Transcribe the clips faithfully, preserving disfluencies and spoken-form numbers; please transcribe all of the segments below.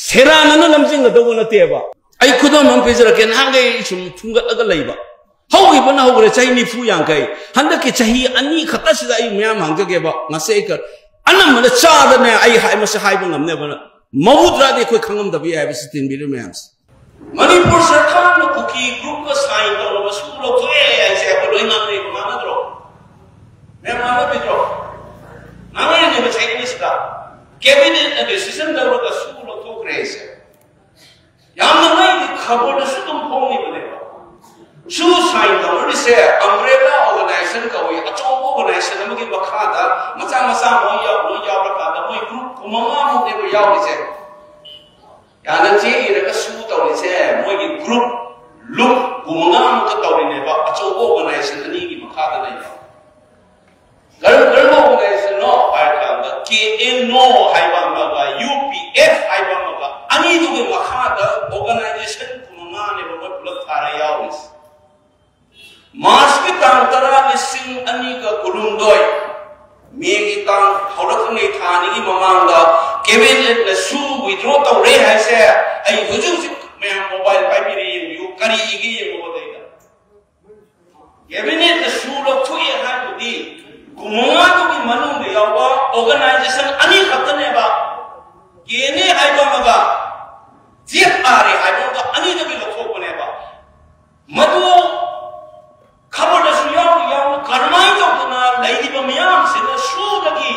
ꯁꯦꯔꯥꯟꯅꯅ ꯂꯝꯖꯤꯡꯒꯗꯧꯕ ꯅꯠꯇꯦꯕ꯫ ꯑꯩ ꯈꯨꯗꯝ ꯑꯃ ꯄꯤꯖꯔꯛꯀꯦ, ꯅꯍꯥꯟꯈꯩ ꯁꯨꯝ ꯊꯨꯡꯒꯠꯂꯒ ꯂꯩꯕ꯫ ꯍꯧꯈꯤꯕꯅ ꯍꯧꯈ꯭ꯔꯦ, ꯆꯍꯤ ꯅꯤꯐꯨ ꯌꯥꯡꯈꯩ꯫ ꯍꯟꯗꯛꯀꯤ ꯆꯍꯤ ꯑꯅꯤ ꯈꯛꯇꯁꯤꯗ ꯑꯩ ꯃꯌꯥꯝ ꯍꯪꯖꯒꯦꯕ꯫ ꯉꯁꯤ ꯑꯩ ꯀ-, ꯑꯅꯝꯕꯅ ꯆꯥꯗꯅꯦ, ꯑꯩ ꯍꯥꯏ-, ꯃꯁꯤ ꯍꯥꯏꯕ ꯉꯝꯅꯦꯕ꯫ ꯃꯧꯗ꯭ꯔꯥꯗꯤ ꯑꯩꯈꯣꯏ ꯈꯪꯉꯝꯗꯕ ꯌꯥꯏ ꯍꯥꯏꯕꯁꯤ ꯇꯤꯟꯕꯤꯔꯤꯕ ꯃꯌꯥꯝꯁꯦ꯫ ꯃꯅꯤꯄꯨꯔ ꯁꯔꯀꯥꯔꯅ ꯀꯨꯀꯤ ꯒ꯭ꯔꯨꯞꯀ ꯁꯥꯏꯟ ꯇꯧꯔꯕ ꯁꯨ ꯂꯧꯊꯣꯛꯑꯦ ꯍꯥꯏꯁꯦ ꯑꯩꯈꯣꯏ ꯂꯣꯏ ꯉꯥꯡꯅꯩꯕ, ꯉꯥꯡꯅꯗ꯭ꯔꯣ? ꯃꯌꯥꯝ ꯉꯥꯡꯅꯕꯤꯗ꯭ꯔꯣ? ꯉꯥꯡꯅꯔꯤꯅꯦꯕ ꯆꯍꯤ ꯑꯅꯤꯁꯤꯗ꯫ ꯀꯦꯕꯤꯅꯦꯠꯅ ꯗꯤꯁꯤꯖꯟ ꯂꯧꯔꯒ ꯁꯨ ꯂꯧꯊꯣꯛꯈ꯭ꯔꯦ ꯍꯥꯏꯁꯦ꯫ ꯌꯥꯝꯅ ꯃꯩꯒꯤ ꯈꯕꯔꯗꯁꯨ ꯑꯗꯨꯝ ꯐꯣꯡꯉꯤꯕꯅꯦꯕ꯫ ꯁꯨ ꯁꯥꯏꯟ ꯇꯧꯅꯔꯤꯁꯦ ꯑꯝꯕ꯭ꯔꯦꯂꯥ ꯑꯣꯔꯒꯅꯥꯏꯖꯦꯁꯟ ꯀꯧꯏ, ꯑꯆꯧꯕ ꯑꯣꯔꯒꯅꯥꯏꯖꯦꯁꯟ ꯑꯃꯒꯤ ꯃꯈꯥꯗ ꯃꯆꯥ ꯃꯆꯥ ꯃꯣꯏ ꯌꯥꯎ-, ꯃꯣꯏ ꯌꯥꯎꯔꯀꯥꯟꯗ ꯃꯣꯏ ꯒ꯭ꯔꯨꯞ ꯀꯨꯟꯃꯉꯥꯃꯨꯛꯅꯦꯕ ꯌꯥꯎꯔꯤꯁꯦ꯫ ꯌꯥꯅ ꯆꯦ ꯏꯔꯒ ꯁꯨ ꯇꯧꯔꯤꯁꯦ ꯃꯣꯏꯒꯤ ꯒ꯭ꯔꯨꯞ ꯂꯨꯞ ꯀꯨꯟꯃꯉꯥꯃꯨꯛꯇ ꯇꯧꯔꯤꯅꯦꯕ, ꯑꯆꯧꯕ ꯑꯣꯔꯒꯅꯥꯏꯖꯦꯁꯟ ꯑꯅꯤꯒꯤ ꯃꯈꯥꯗ ꯂꯩꯕ꯫ ꯀꯔꯝ-, ꯀꯔꯝꯕ ꯑꯣꯔꯒꯅꯥꯏꯖꯦꯁꯟꯅꯣ ꯍꯥꯏꯔ ꯀꯥꯟꯗ ꯀꯦ ꯑꯦꯟ ꯑꯣ ꯍꯥꯏꯕ ꯑꯃꯒ ꯌꯨ ꯄꯤ ꯑꯦꯐ ꯍꯥꯏꯕ ꯑꯃꯒ, ꯑꯅꯤꯗꯨꯒꯤ ꯃꯈꯥꯗ ꯑꯣꯔꯒꯅꯥꯏꯖꯦꯁꯟ ꯀꯨꯟꯃꯉꯥꯅꯦꯕ ꯃꯣꯏ ꯄꯨꯂꯞ ꯊꯥꯔ ꯌꯥꯎꯔꯤꯁꯦ꯫ ꯃꯥꯔꯆꯀꯤ ꯇꯥꯡ ꯇꯔꯥ, ꯂꯤꯁꯤꯡ ꯑꯅꯤꯒ ꯀꯨꯟꯍꯨꯝꯗꯣꯏ, ꯃꯦꯒꯤ ꯇꯥꯡ, ꯍꯧꯔꯛꯇ꯭ꯔꯤꯉꯩ ꯊꯥ ꯑꯅꯤꯒꯤ ꯃꯃꯥꯡꯗ ꯀꯦꯕꯤꯅꯦꯠꯅ ꯁꯨ ꯋꯤꯗ꯭ꯔꯣ ꯇꯧꯔꯦ ꯍꯥꯏꯁꯦ꯫ ꯑꯩ ꯍꯧꯖꯤꯛ ꯍꯧꯖꯤꯛ ꯃꯌꯥꯝ ꯃꯣꯕꯥꯏꯜ ꯄꯥꯏꯕꯤꯔꯦ, ꯌꯦꯡꯕꯤꯌꯨ, ꯀꯔꯤ ꯏꯒꯦ ꯌꯦꯡꯉꯣꯕ ꯑꯗꯩꯗ꯫ ꯀꯦꯕꯤꯅꯦꯠꯅ ꯁꯨ ꯂꯧꯊꯣꯛꯑꯦ ꯍꯥꯏꯕꯗꯤ ꯀꯨꯟꯃꯉꯥꯗꯨꯒꯤ ꯃꯅꯨꯡꯗ ꯌꯥꯎꯕ ꯑꯣꯔꯒꯅꯥꯏꯖꯦꯁꯟ ꯑꯅꯤꯈꯛꯇꯅꯦꯕ, ꯀꯦ ꯑꯦꯟ ꯑꯦ ꯍꯥꯏꯕ ꯑꯃꯒ ꯖꯤ ꯑꯦꯐ ꯑꯥꯔ ꯑꯦ ꯍꯥꯏꯕ ꯑꯃꯒ, ꯑꯅꯤꯗꯒꯤ ꯂꯧꯊꯣꯛꯄꯅꯦꯕ꯫ ꯃꯗꯨ ꯈꯕꯔꯗꯁꯨ ꯌꯥꯎꯅ ꯌꯥꯎꯅ ꯀꯔꯝꯍꯥꯏꯅ ꯇꯧꯗꯅ ꯂꯩꯔꯤꯕ ꯃꯤꯌꯥꯝꯁꯤꯅ ꯁꯨꯗꯒꯤ,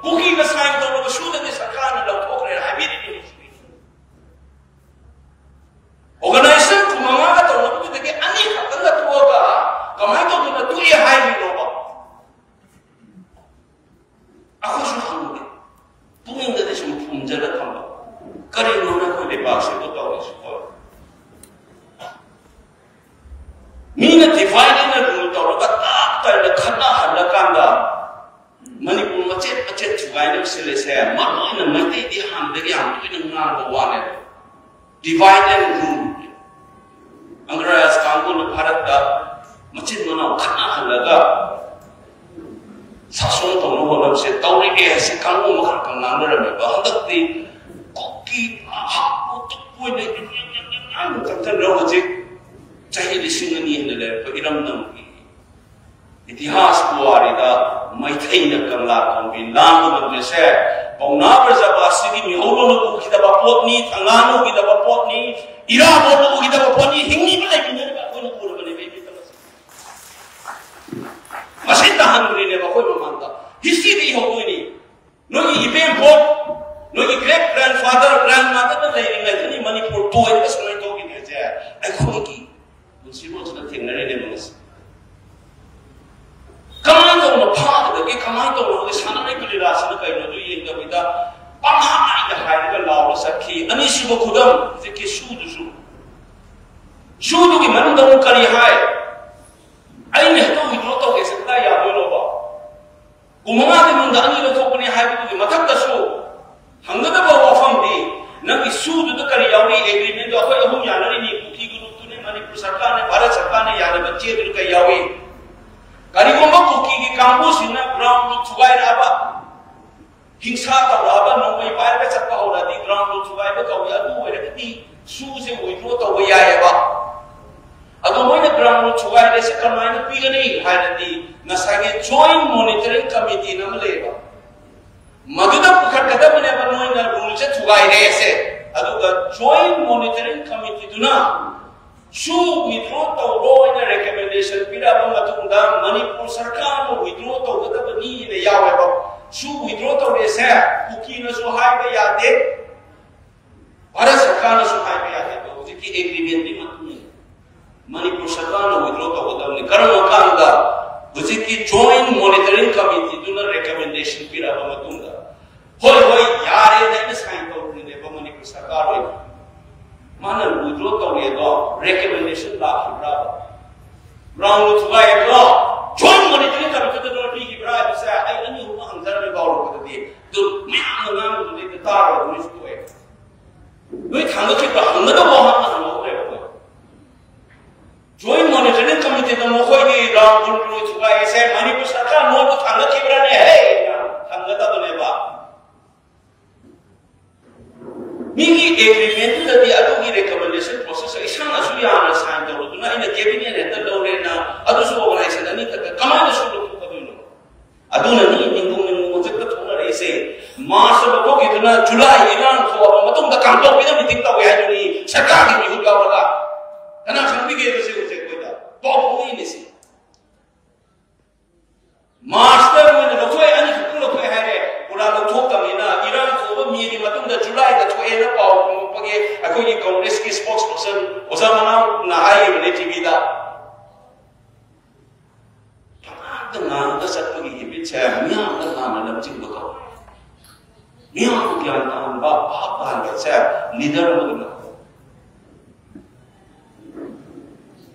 ꯀꯨꯀꯤꯅ ꯁꯥꯏꯟ ꯇꯧꯔꯕ ꯁꯨꯗꯒꯤ ꯁꯔꯀꯥꯔꯅ ꯂꯧꯊꯣꯛꯈ꯭ꯔꯦ ꯍꯥꯏꯕꯤꯔꯤꯕꯅꯤ꯫ ꯑꯣꯔꯒꯅꯥꯏꯖꯦꯁꯟ ꯀꯨꯟꯃꯉꯥꯒ ꯇꯧꯅꯕꯗꯨꯗꯒꯤ ꯑꯅꯤꯈꯛꯇꯪꯒ ꯊꯣꯛꯑꯒ ꯀꯃꯥꯏꯅ ꯇꯧꯗꯅ ꯇꯣꯛꯑꯦ ꯍꯥꯏꯔꯤꯅꯣꯕ? ꯑꯩꯈꯣꯏꯁꯨ ꯍꯪꯉꯨꯔꯦ, ꯄꯨꯛꯅꯤꯡꯗꯗꯤ ꯁꯨꯝ ꯐꯨꯝꯖꯤꯜꯂ ꯊꯝꯕ, ꯀꯔꯤꯅꯣꯅ ꯑꯩꯈꯣꯏ ꯂꯩꯕꯥꯛꯁꯤꯕꯨ ꯇꯧꯔꯤꯁꯤꯕꯣ? ꯃꯤꯅ divide and rule ꯇꯧꯔꯒ ꯇꯞ ꯇꯥꯏꯅ ꯈꯠꯅꯍꯜꯂꯀꯥꯟꯗ ꯃꯅꯤꯄꯨꯔ ꯃꯆꯦꯠ ꯃꯆꯦꯠ ꯊꯨꯒꯥꯏꯅꯕ ꯁꯤꯜꯂꯤꯁꯦ, ꯃꯔꯨ ꯑꯣꯏꯅ ꯃꯩꯇꯩꯗꯤ ꯍꯥꯟꯅꯗꯒꯤ ꯌꯥꯝ ꯇꯣꯏꯅ ꯉꯥꯡꯕ ꯋꯥꯅꯦꯕ꯫ Divide and rule꯫ ꯑꯪꯒ꯭ꯔꯦꯖ ꯀꯥꯡꯕꯨꯅ ꯚꯥꯔꯠꯇ ꯃꯆꯤꯟ ꯃꯅꯥꯎ ꯈꯠꯅꯍꯜꯂꯒ ꯁꯥꯁꯣꯟ ꯇꯧꯅꯕ ꯍꯣꯠꯅꯕꯁꯦ ꯇꯧꯔꯛꯑꯦ ꯍꯥꯏꯁꯦ ꯀꯥꯡꯕꯨ ꯑꯃꯈꯛꯇ ꯉꯥꯡꯅꯔꯝꯃꯦꯕ꯫ ꯍꯟꯗꯛꯇꯤ ꯀꯨꯀꯤ ꯑꯍꯥꯟꯕ ꯇꯨꯞꯄ ꯑꯣꯏꯅ ꯌꯥꯝꯅ ꯀꯟꯈꯠꯅꯔ ꯍꯧꯖꯤꯛ ꯆꯍꯤ ꯂꯤꯁꯤꯡ ꯑꯅꯤ ꯍꯦꯟꯅ ꯂꯩꯔꯛꯄ ꯏꯔꯝꯗꯝꯒꯤ ꯏꯇꯤꯍꯥꯁ ꯄꯨꯋꯥꯔꯤꯗ ꯃꯩꯇꯩꯅ ꯀꯪꯂꯥ ꯇꯣꯡꯕꯤ ꯂꯥꯟꯕ ꯉꯝꯗ꯭ꯔꯤꯁꯦ ꯄꯥꯎꯅꯥ ꯕ꯭ꯔꯖꯕꯥꯁꯤꯒꯤ ꯃꯤꯍꯧꯕꯅ ꯎꯈꯤꯗꯕ ꯄꯣꯠꯅꯤ, ꯊꯪꯒꯥꯅ ꯎꯈꯤꯗꯕ ꯄꯣꯠꯅꯤ, ꯏꯔꯥꯕꯣꯠꯅ ꯎꯈꯤꯗꯕ ꯄꯣꯠꯅꯤ, ꯍꯤꯡꯂꯤꯕ ꯂꯩꯃꯤꯟꯅꯔꯤꯕ ꯑꯩꯈꯣꯏꯅ ꯎꯔꯕꯅꯦꯕ ꯏꯃꯤꯠꯇ ꯃꯁꯤ꯫ ꯃꯁꯤ ꯇꯥꯍꯟꯕꯅꯤꯅꯦꯕ ꯑꯩꯈꯣꯏ ꯃꯃꯥꯡꯗ꯫ ꯍꯤꯁꯇ꯭ꯔꯤꯗ ꯏꯍꯧꯗꯣꯏꯅꯤ꯫ ꯅꯣꯏꯒꯤ ꯏꯕꯦꯝꯄꯣꯛ, ꯅꯣꯏꯒꯤ great grandfather, grandmotherꯅ ꯂꯩꯔꯤꯉꯩꯗꯅꯤ ꯃꯅꯤꯄꯨꯔ ꯇꯣꯏꯔꯒ ꯁꯨꯃꯥꯏꯅ ꯇꯧꯈꯤꯗ꯭ꯔꯤꯁꯦ꯫ ꯑꯩꯈꯣꯏꯒꯤ ꯄꯨꯟꯁꯤꯔꯣꯜꯁꯤꯗ ꯊꯦꯡꯅꯔꯤꯅꯦꯕ ꯉꯁꯤ꯫ ꯀꯃꯥꯏꯅ ꯇꯧꯅ ꯐꯥꯒꯗꯒꯦ, ꯀꯃꯥꯏꯅ ꯇꯧꯅ ꯍꯧꯖꯤꯛ ꯁꯥꯟꯅꯔꯤꯕ ꯂꯤꯂꯥꯁꯤꯅ ꯀꯩꯅꯣ ꯑꯗꯨ ꯌꯦꯡꯗꯕꯤꯗ ꯄꯪꯍꯥꯏꯗ ꯍꯥꯏꯔꯒ ꯂꯥꯎꯔ ꯆꯠꯈꯤ꯫ ꯑꯅꯤꯁꯨꯕ ꯈꯨꯗꯝ, ꯍꯧꯖꯤꯛꯀꯤ ꯁꯨꯗꯨꯁꯨ, ꯁꯨꯗꯨꯒꯤ ꯃꯅꯨꯡꯗ ꯑꯃꯨꯛ ꯀꯔꯤ ꯍꯥꯏ? ꯑꯩꯅ ꯍꯦꯛꯇ withdraw ꯇꯧꯒꯦꯁꯦ ꯀꯗꯥꯏ ꯌꯥꯗꯣꯏꯅꯣꯕ? ꯀꯨꯟ ꯃꯉꯥꯒꯤ ꯃꯅꯨꯡꯗ ꯑꯅꯤ ꯂꯧꯊꯣꯛꯄꯅꯤ ꯍꯥꯏꯕꯗꯨꯒꯤ ꯃꯊꯛꯇꯁꯨ ꯍꯪꯒꯗꯕ ꯋꯥꯐꯝꯗꯤ, ꯅꯪꯒꯤ ꯁꯨꯗꯨꯗ ꯀꯔꯤ ꯌꯥꯎꯔꯤ? Agreementꯗꯣ ꯑꯩꯈꯣꯏ ꯑꯍꯨꯝ ꯌꯥꯅꯔꯤꯅꯤ, ꯀꯨꯀꯤ groupꯇꯨꯅꯦ, ꯃꯅꯤꯄꯨꯔ ꯁꯔꯀꯥꯔꯅꯦ, ꯚꯥꯔꯠ ꯁꯔꯀꯥꯔꯅ ꯌꯥꯅꯕ ꯆꯦꯗꯨꯗ ꯀꯔꯤ ꯌꯥꯎꯏ? ꯀꯔꯤꯒꯨꯝꯕ ꯀꯨꯀꯤꯒꯤ ꯀꯥꯡꯕꯨꯁꯤꯡꯅ ground rule ꯊꯨꯒꯥꯏꯔꯛꯑꯕ, ꯍꯤꯡꯁꯥ ꯇꯧꯔꯛꯑꯕ, ꯅꯣꯡꯃꯩ ꯄꯥꯏꯔꯒ ꯆꯠꯄ ꯍꯧꯔꯛꯑꯗꯤ ground rule ꯊꯨꯒꯥꯏꯕ ꯀꯧꯏ꯫ ꯑꯗꯨ ꯑꯣꯏꯔꯒꯗꯤ ꯁꯨꯁꯦ withdraw ꯇꯧꯕ ꯌꯥꯏꯑꯕ꯫ ꯑꯗꯣ ꯃꯣꯏꯅ ground rule ꯊꯨꯒꯥꯏꯔꯦꯁꯦ ꯀꯃꯥꯏꯅ ꯄꯤꯒꯅꯤ ꯍꯥꯏꯔꯗꯤ, ꯉꯁꯥꯏꯒꯤ Joint Monitoring Committeeꯅ ꯑꯃ ꯂꯩꯌꯦꯕ, ꯃꯗꯨꯗ ꯄꯨꯈꯠꯀꯗꯕꯅꯦꯕ ꯅꯣꯏꯅ ruleꯁꯦ ꯊꯨꯒꯥꯏꯔꯦꯁꯦ꯫ ꯑꯗꯨꯒ Joint Monitoring Committeeꯗꯨꯅ ꯁꯨ withdraw ꯇꯧꯔꯣ ꯍꯥꯏꯅ recommendation ꯄꯤꯔꯛꯑꯕ ꯃꯇꯨꯡꯗ, ꯃꯅꯤꯄꯨꯔ ꯁꯔꯀꯥꯔꯅ withdraw ꯇꯧꯒꯗꯕꯅꯤꯅ ꯌꯥꯎꯋꯦꯕ꯫ ꯁꯨ withdraw ꯇꯧꯔꯦꯁꯦ ꯀꯨꯀꯤꯅꯁꯨ ꯍꯥꯏꯕ ꯌꯥꯗꯦ, ꯚꯥꯔꯠ ꯁꯔꯀꯥꯔꯅꯁꯨ ꯍꯥꯏꯕ ꯌꯥꯗꯦ꯫ ꯑꯗꯣ ꯍꯧꯖꯤꯛꯀꯤ agreementꯀꯤ ꯃꯇꯨꯡ ꯏꯟꯅ ꯃꯅꯤꯄꯨꯔ ꯁꯔꯀꯥꯔꯅ withdraw ꯇꯧꯒꯗꯕꯅꯤ꯫ ꯀꯔꯝꯕ ꯀꯥꯟꯗ? ꯍꯧꯖꯤꯛꯀꯤ Joint Monitoring Committeeꯗꯨꯅ recommendation ꯄꯤꯔꯛꯑꯕ ꯃꯇꯨꯡꯗ, ꯍꯣꯏ, ꯍꯣꯏ, ꯌꯥꯔꯦꯅ ꯑꯩꯅ sign ꯇꯧꯔꯨꯔꯤꯅꯦꯕ ꯃꯅꯤꯄꯨꯔ ꯁꯔꯀꯥꯔ ꯑꯣꯏꯅ꯫ ꯃꯥꯅ withdraw ꯇꯧꯔꯦ ꯑꯗꯣ recommendation ꯂꯥꯛꯈꯤꯕ꯭ꯔꯥꯕ? Ground rule ꯊꯨꯒꯥꯏ ꯍꯥꯏꯕꯗꯣ Joint Monitoring Committeeꯗ ꯅꯣꯏ ꯄꯤꯈꯤꯕ꯭ꯔꯥ ꯍꯥꯏꯕꯁꯦ ꯑꯩ ꯑꯅꯤ ꯑꯍꯨꯝ ꯍꯪꯖꯔꯝꯃꯦ ꯀꯥꯎꯔꯛꯄꯗꯗꯤ꯫ ꯑꯗꯨ ꯃꯌꯥꯝꯅ ꯉꯥꯡꯕꯗꯨꯗꯤ ꯑꯗꯨ ꯇꯥꯔꯒ ꯅꯣꯏꯁꯨ ꯇꯣꯛꯑꯦ꯫ ꯅꯣꯏ ꯊꯥꯡꯒꯠꯈꯤꯕ꯭ꯔꯥ ꯍꯪꯒꯗꯕ ꯋꯥꯍꯪ ꯍꯪꯍꯧꯗ꯭ꯔꯦꯕ ꯑꯩꯈꯣꯏ꯫ Joint Monitoring Committeeꯗ ꯃꯈꯣꯏꯒꯤ ground rule ꯊꯨꯒꯥꯏ ꯍꯥꯏꯁꯦ ꯃꯅꯤꯄꯨꯔ ꯁꯔꯀꯥꯔ ꯅꯣꯏꯕꯨ ꯊꯥꯡꯒꯠꯈꯤꯕ꯭ꯔꯥꯅꯦ? ꯍꯦ! ꯊꯥꯡꯒꯠꯇꯕꯅꯦꯕ꯫ ꯑꯦꯒ꯭ꯔꯤꯃꯦꯟꯗꯨꯗꯗꯤ ꯑꯗꯨꯒꯤ ꯔꯤꯀꯃꯦꯟꯗꯦꯁꯟ ꯄ꯭ꯔꯣꯁꯦꯁ ꯏꯁꯥꯅꯁꯨ ꯌꯥꯅ ꯁꯥꯏꯟ ꯇꯧꯔꯨꯗꯨꯅ ꯑꯩꯅ ꯀꯦꯕꯤꯅꯦꯠ ꯍꯦꯛꯇ ꯂꯧꯔꯦꯅ ꯑꯗꯨꯁꯨ ꯑꯣꯔꯒꯅꯥꯏꯖꯦꯁꯟ ꯑꯅꯤꯈꯛꯇ ꯀꯃꯥꯏꯅ ꯁꯨ ꯂꯧꯊꯣꯛꯀꯗꯣꯏꯅꯣ? ꯑꯗꯨꯅꯅꯤ ꯅꯤꯡꯒꯣꯡ ꯅꯤꯡꯒꯣꯡ ꯍꯧꯖꯤꯛꯇ ꯊꯣꯛꯅꯔꯛꯏꯁꯦ꯫ ꯃꯥꯔꯁꯇ ꯂꯧꯊꯣꯛꯈꯤꯗꯨꯅ ꯖꯨꯂꯥꯏ ꯏꯔꯥꯡ ꯊꯣꯛꯑꯕ ꯃꯇꯨꯡꯗ ꯀꯥꯡꯄꯣꯛꯄꯤꯗ ꯃꯤꯇꯤꯡ ꯇꯧꯋꯦ ꯍꯥꯏꯗꯨꯅꯤ ꯁꯔꯀꯥꯔꯒꯤ ꯃꯤꯍꯨꯠ ꯌꯥꯎꯔꯒ꯫ ꯀꯅꯥ ꯈꯪꯕꯤꯒꯦ ꯍꯧꯖꯤꯛ ꯍꯧꯖꯤꯛ ꯑꯩꯈꯣꯏꯗ ꯄꯥꯎ ꯐꯥꯎꯅꯩꯅꯦ ꯁꯤ꯫ ꯃꯥꯔꯁꯇ ꯃꯣꯏꯅ ꯂꯧꯊꯣꯛꯑꯦ, ꯑꯅꯤꯈꯛꯇꯪ ꯂꯧꯊꯣꯛꯑꯦ ꯍꯥꯏꯔꯦ꯫ ꯄꯨꯔꯥ ꯂꯧꯊꯣꯛꯇꯕꯅꯤꯅ ꯏꯔꯥꯡ ꯊꯣꯛꯑꯕ ꯃꯦꯒꯤ ꯃꯇꯨꯡꯗ ꯖꯨꯂꯥꯏꯗ ꯊꯣꯛꯑꯦꯅ ꯄꯥꯎ ꯐꯣꯡꯉꯛꯄꯒꯤ ꯑꯩꯈꯣꯏꯒꯤ ꯀꯪꯒ꯭ꯔꯦꯁꯀꯤ ꯁ꯭ꯄꯣꯛꯁ ꯄꯔꯁꯟ ꯑꯣꯖꯥ ꯃꯅꯥꯎꯅ ꯍꯥꯏꯔꯤꯕꯅꯤ ꯇꯤꯚꯤꯗ꯫ ꯄꯉꯥꯡꯗ ꯉꯥꯡꯉꯒ ꯆꯠꯄꯒꯤ ꯍꯦꯕꯤꯠꯁꯦ ꯃꯤꯌꯥꯝꯗ ꯂꯥꯟꯅ ꯂꯝꯖꯤꯡꯕ ꯀꯧꯏ꯫ ꯃꯤꯌꯥꯝꯕꯨ ꯒ꯭ꯌꯥꯟ ꯇꯥꯍꯟꯕ, ꯚꯥꯞ ꯇꯥꯍꯟꯕꯁꯦ ꯂꯤꯗꯔ ꯑꯃꯒꯤ ꯃꯊꯧ꯫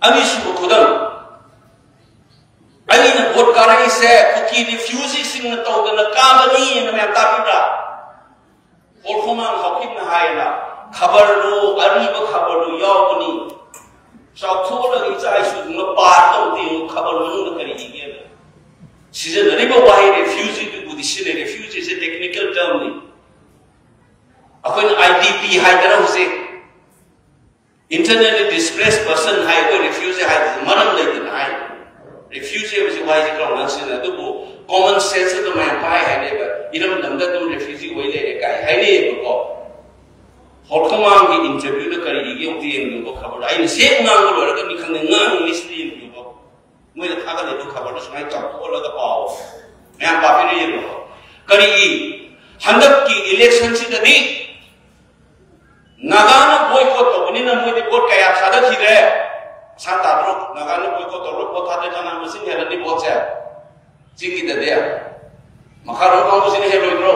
ꯑꯅꯤꯁꯨꯕ ꯈꯨꯗꯝ, ꯑꯩꯅ ꯚꯣꯠ ꯀꯥꯔꯛꯏꯁꯦ ꯀꯨꯀꯤ ꯔꯤꯐ꯭ꯌꯨꯖꯤꯁꯤꯡꯅ ꯇꯧꯗꯅ ꯀꯥꯕꯅꯤꯅ ꯃꯌꯥꯝ ꯇꯥꯕꯤꯕ꯭ꯔꯥ? ꯈꯣꯔꯈꯣꯃꯥꯡ ꯍꯥꯎꯀꯤꯞꯅ ꯍꯥꯏꯌꯦꯅ, ꯈꯕꯔꯗꯨ, ꯑꯔꯤꯕ ꯈꯕꯔꯗꯨ ꯌꯥꯎꯕꯅꯤ꯫ ꯆꯥꯎꯊꯣꯛꯂꯒ ꯏꯆꯥ ꯏꯁꯨꯗꯨꯅ ꯄꯥꯔꯒ ꯑꯃꯨꯛꯇ ꯌꯦꯡꯉꯨ, ꯈꯕꯔ ꯃꯅꯨꯡꯗ ꯀꯔꯤ ꯏꯒꯦꯅ꯫ ꯁꯤꯖꯤꯟꯅꯔꯤꯕ ꯋꯥꯍꯩ ꯔꯤꯐ꯭ꯌꯨꯖꯤꯗꯨꯕꯨꯗꯤ ꯁꯤꯖꯤꯟꯅꯩ꯫ ꯔꯤꯐ꯭ꯌꯨꯖꯤꯁꯦ ꯇꯦꯛꯅꯤꯀꯦꯜ ꯇꯔꯝꯅꯤ꯫ ꯑꯩꯈꯣꯏꯅ ꯑꯥꯏ ꯗꯤ ꯄꯤ ꯍꯥꯏꯗꯅ ꯍꯧꯖꯤꯛ ꯏꯟꯇꯔꯅꯦꯜꯂꯤ ꯗꯤꯁꯄ꯭ꯂꯦꯁ ꯄꯔꯁꯟ ꯍꯥꯏ, ꯑꯩꯈꯣꯏ ꯔꯤꯐ꯭ꯌꯨꯖꯤ ꯍꯥꯏꯕꯁꯤ ꯃꯔꯝ ꯂꯩꯇꯅ ꯍꯥꯏ꯫ ꯔꯤꯐ꯭ꯌꯨꯖꯤ ꯍꯥꯏꯕꯁꯤ ꯋꯥꯍꯩꯁꯤ ꯀꯔꯝ ꯀꯥꯟꯗ ꯁꯤꯖꯤꯟꯅꯩ? ꯑꯗꯨꯕꯨ ꯀꯣꯃꯟ ꯁꯦꯟꯁꯇ ꯑꯗꯨꯝ ꯃꯌꯥꯝ ꯄꯥꯏ ꯍꯥꯏꯅꯦꯕ, ꯏꯔꯝꯗꯝꯗ ꯑꯗꯨꯝ ꯔꯤꯐ꯭ꯌꯨꯖꯤ ꯑꯣꯏ ꯂꯩꯔꯦ ꯀꯥꯏ ꯍꯥꯏꯅꯩꯌꯦꯕꯀꯣ꯫ ꯍꯣꯔꯈꯣꯃꯥꯡꯒꯤ ꯏꯟꯇꯔꯚ꯭ꯌꯨꯗ ꯀꯔꯤ ꯏꯒꯦ ꯑꯃꯨꯛꯇ ꯌꯦꯡꯕꯤꯌꯨꯕ ꯈꯕꯔꯗ꯫ ꯑꯩꯅ ꯁꯦ ꯉꯥꯡꯕ ꯂꯣꯏꯔꯒ ꯃꯤ ꯈꯪꯗꯦ ꯉꯥꯡꯉꯤꯁꯤꯗ ꯌꯦꯡꯕꯤꯌꯨꯕ꯫ ꯃꯣꯏꯅ ꯊꯥꯒꯠꯂꯤꯕ ꯈꯕꯔꯗꯨ ꯁꯨꯃꯥꯏꯅ ꯆꯥꯎꯊꯣꯛꯍꯜꯂꯒ ꯄꯥꯎ ꯃꯌꯥꯝ ꯄꯥꯕꯤꯔ ꯌꯦꯡꯉꯣ꯫ ꯀꯔꯤ ꯏ? ꯍꯟꯗꯛꯀꯤ ꯏꯂꯦꯛꯁꯟꯁꯤꯗꯗꯤ ꯅꯥꯒꯥꯅ ꯕꯣꯏꯀꯣꯠ ꯇꯧꯕꯅꯤꯅ ꯃꯣꯏꯗꯤ ꯚꯣꯠ ꯀꯌꯥ ꯊꯥꯗꯈꯤꯗ꯭ꯔꯦ꯫ ꯁꯥ ꯇꯥꯗ꯭ꯔꯣ? ꯅꯥꯒꯥꯅ ꯕꯣꯏꯀꯣꯠ ꯇꯧꯔꯒ ꯚꯣꯠ ꯊꯥꯗ ꯀꯅꯥ ꯃꯁꯤꯡ ꯍꯦꯜꯂꯅꯤ ꯚꯣꯠꯁꯦ? ꯆꯤꯡꯒꯤꯗꯗꯤ ꯃꯈꯥꯔꯣꯝ ꯀꯥꯡꯕꯨꯁꯤꯅ ꯍꯦꯜꯂꯣꯏꯗ꯭ꯔꯣ?